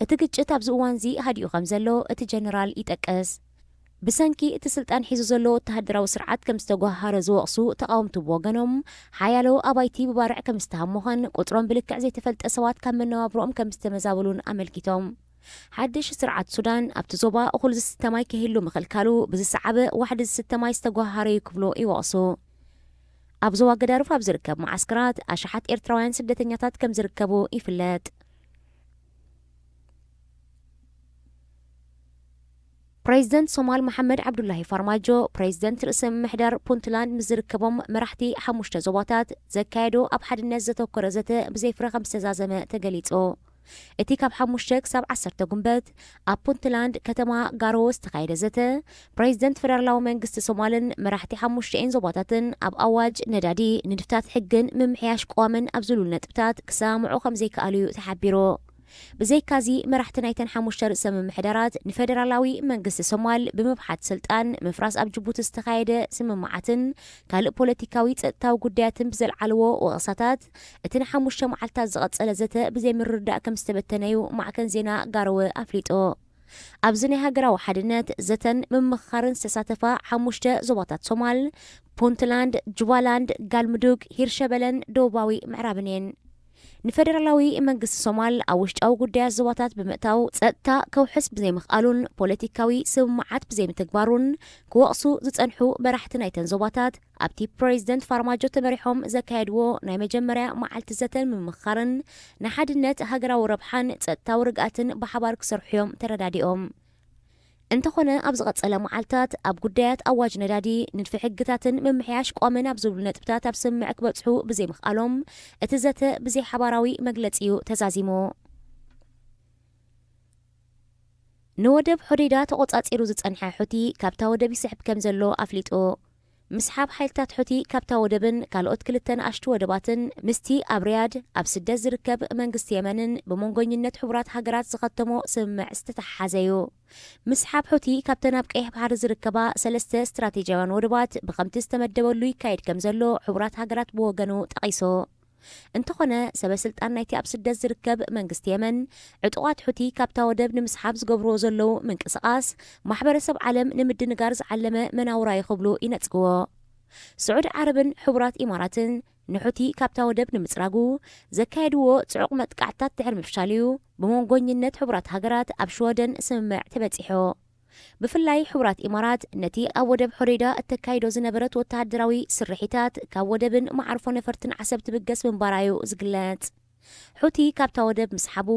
እቲ ግጭት ኣብዚ እዋንዚ ሃዲኡ ከም ዘሎ እቲ ጀነራል ይጠቅስ። ብሰንኪ እቲ ስልጣን ሒዙ ዘሎ ወተሃደራዊ ስርዓት ከም ዝተጓሃረ ዝወቕሱ ተቓወምቲ ብወገኖም፣ ሓያሎ ኣባይቲ ብባርዕ ከም ዝተሃሞኸን ቁጽሮም ብልክዕ ዘይተፈልጠ ሰባት ካብ መነባብሮኦም ከም ዝተመዛበሉን ኣመልኪቶም። ሓድሽ ስርዓት ሱዳን ኣብቲ ዞባ እኹል ዝስተ ማይ ከይህሉ ምኽልካሉ ብዝሰዓበ ዋሕዲ ዝስተ ማይ ዝተጓሃረ እዩ ክብሉ ይወቕሱ። ኣብ ዞባ ገዳርፍ ኣብ ዝርከብ መዓስከራት ኣሽሓት ኤርትራውያን ስደተኛታት ከም ዝርከቡ ይፍለጥ። ፕሬዚደንት ሶማል መሓመድ ዓብዱላሂ ፋርማጆ፣ ፕሬዚደንት ርእሰ ምምሕዳር ፑንትላንድ ምስ ዝርከቦም መራሕቲ ሓሙሽተ ዞባታት ዘካየዶ ኣብ ሓድነት ዘተኮረ ዘተ ብዘይ ፍረ ከም ዝተዛዘመ ተገሊጹ። እቲ ካብ ሓሙሽተ ክሳብ ዓሰርተ ጉንበት ኣብ ፑንትላንድ ከተማ ጋሮዎ ዝተኻየደ ዘተ፣ ፕሬዚደንት ፈደራላዊ መንግስቲ ሶማልን መራሕቲ ሓሙሽተኤን ዞባታትን ኣብ ኣዋጅ ነዳዲ፣ ንድፍታት ሕግን ምምሕያሽ ቅዋምን ኣብ ዝብሉ ነጥብታት ክሰማምዑ ከም ዘይከኣሉ እዩ ተሓቢሩ። ብዘይካዚ፣ መራሕቲ ናይተን ሓሙሽተ ርእሰ ምምሕዳራት ንፈደራላዊ መንግስቲ ሶማል ብምብሓት ስልጣን፣ ምፍራስ ኣብ ጅቡቲ ዝተኻየደ ስምምዓትን ካልእ ፖለቲካዊ ጸጥታዊ ጉዳያትን ብዘልዓልዎ ወቐሳታት፣ እቲ ንሓሙሽተ መዓልታት ዝቐጸለ ዘተ ብዘይምርድዳእ ከም ዝተበተነዩ ማዕከን ዜና ጋሮወ ኣፍሊጡ። ኣብዚ ናይ ሃገራዊ ሓድነት ዘተን ምምኽኻርን ዝተሳተፋ ሓሙሽተ ዞባታት ሶማል፣ ፑንትላንድ፣ ጁባላንድ፣ ጋልምዱግ፣ ሂርሸበለን ደቡባዊ ምዕራብን እየን። ንፈደራላዊ መንግስቲ ሶማል ኣብ ውሽጣዊ ጉዳያት ዞባታት ብምእታው ጸጥታ ከውሕስ ብዘይምኽኣሉን ፖለቲካዊ ስምምዓት ብዘይምትግባሩን ክወቕሱ ዝጸንሑ መራሕቲ ናይተን ዞባታት ኣብቲ ፕሬዚደንት ፋርማጆ ተመሪሖም ዘካየድዎ ናይ መጀመርያ መዓልቲ ዘተን ምምኽኻርን ንሓድነት ሃገራዊ ረብሓን ጸጥታዊ ርግኣትን ብሓባር ክሰርሑ እዮም ተረዳዲኦም። እንተኾነ ኣብ ዝቐጸለ መዓልታት ኣብ ጉዳያት ኣዋጅ ነዳዲ፣ ንድፊ ሕግታትን ምምሕያሽ ቋምን ኣብ ዝብሉ ነጥብታት ኣብ ስምምዕ ክበጽሑ ብዘይምኽኣሎም እቲ ዘተ ብዘይሓባራዊ መግለጺ እዩ ተዛዚሙ። ንወደብ ሖዴዳ ተቖጻጺሩ ዝጸንሐ ሑቲ ካብታ ወደብ ይስሕብ ከም ዘሎ ኣፍሊጡ። ምስሓብ ሓይልታት ሑቲ ካብታ ወደብን ካልኦት ክልተ ንኣሽቱ ወደባትን ምስቲ ኣብ ሪያድ ኣብ ስደት ዝርከብ መንግስቲ የመንን ብመንጎኝነት ሕቡራት ሃገራት ዝኸተሞ ስምምዕ ዝተተሓሓዘ እዩ። ምስሓብ ሑቲ ካብተን ኣብ ቀይሕ ባሕሪ ዝርከባ ሰለስተ ስትራቴጂያውያን ወደባት ብኸምቲ ዝተመደበሉ ይካየድ ከም ዘሎ ሕቡራት ሃገራት ብወገኑ ጠቒሱ። እንተኾነ፣ ሰበ ስልጣን ናይቲ ኣብ ስደት ዝርከብ መንግስቲ የመን፣ ዕጡቓት ሑቲ ካብታ ወደብ ንምስሓብ ዝገብርዎ ዘለዉ ምንቅስቓስ፣ ማሕበረሰብ ዓለም ንምድንጋር ዝዓለመ መናውራዩ ክብሉ ይነጽግዎ። ስዑዲ ዓረብን ሕቡራት ኢማራትን ንሑቲ ካብታ ወደብ ንምጽራጉ ዘካየድዎ ጽዑቕ መጥቃዕትታት ድሕሪ ምፍሻል እዩ፣ ብመንጎኝነት ሕቡራት ሃገራት ኣብ ሽወደን ስምምዕ ተበጺሑ። ብፍላይ ሕቡራት ኢማራት ነቲ ኣብ ወደብ ሖዴዳ እተካይዶ ዝነበረት ወተሃደራዊ ስርሒታት ካብ ወደብን መዓርፎ ነፈርትን ዓሰብ ትብገስ ምንባራ እዩ ዝግለጽ። ሑቲ ካብታ ወደብ ምስሓቡ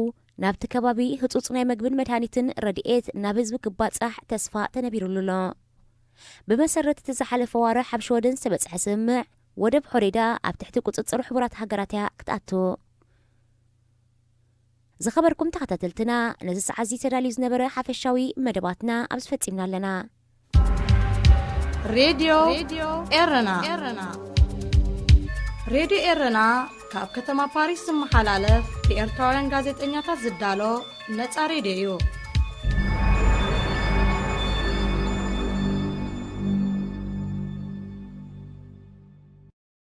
ናብቲ ከባቢ ህጹጽ ናይ መግብን መድሃኒትን ረድኤት ናብ ህዝቢ ክባጻሕ ተስፋ ተነቢሩሉ ኣሎ። ብመሰረት እቲ ዝሓለፈ ዋርሕ ኣብ ሽወደን ዝተበጽሐ ስምምዕ፣ ወደብ ሖዴዳ ኣብ ትሕቲ ቁጽጽር ሕቡራት ሃገራት እያ ክትኣቱ። ዝኸበርኩም ተኸታተልትና፣ ነዚ ሰዓት እዚ ተዳልዩ ዝነበረ ሓፈሻዊ መደባትና ኣብዚ ፈጺምና ኣለና። ሬድዮ ኤረና። ሬድዮ ኤረና ካብ ከተማ ፓሪስ ዝመሓላለፍ ብኤርትራውያን ጋዜጠኛታት ዝዳሎ ነጻ ሬድዮ እዩ።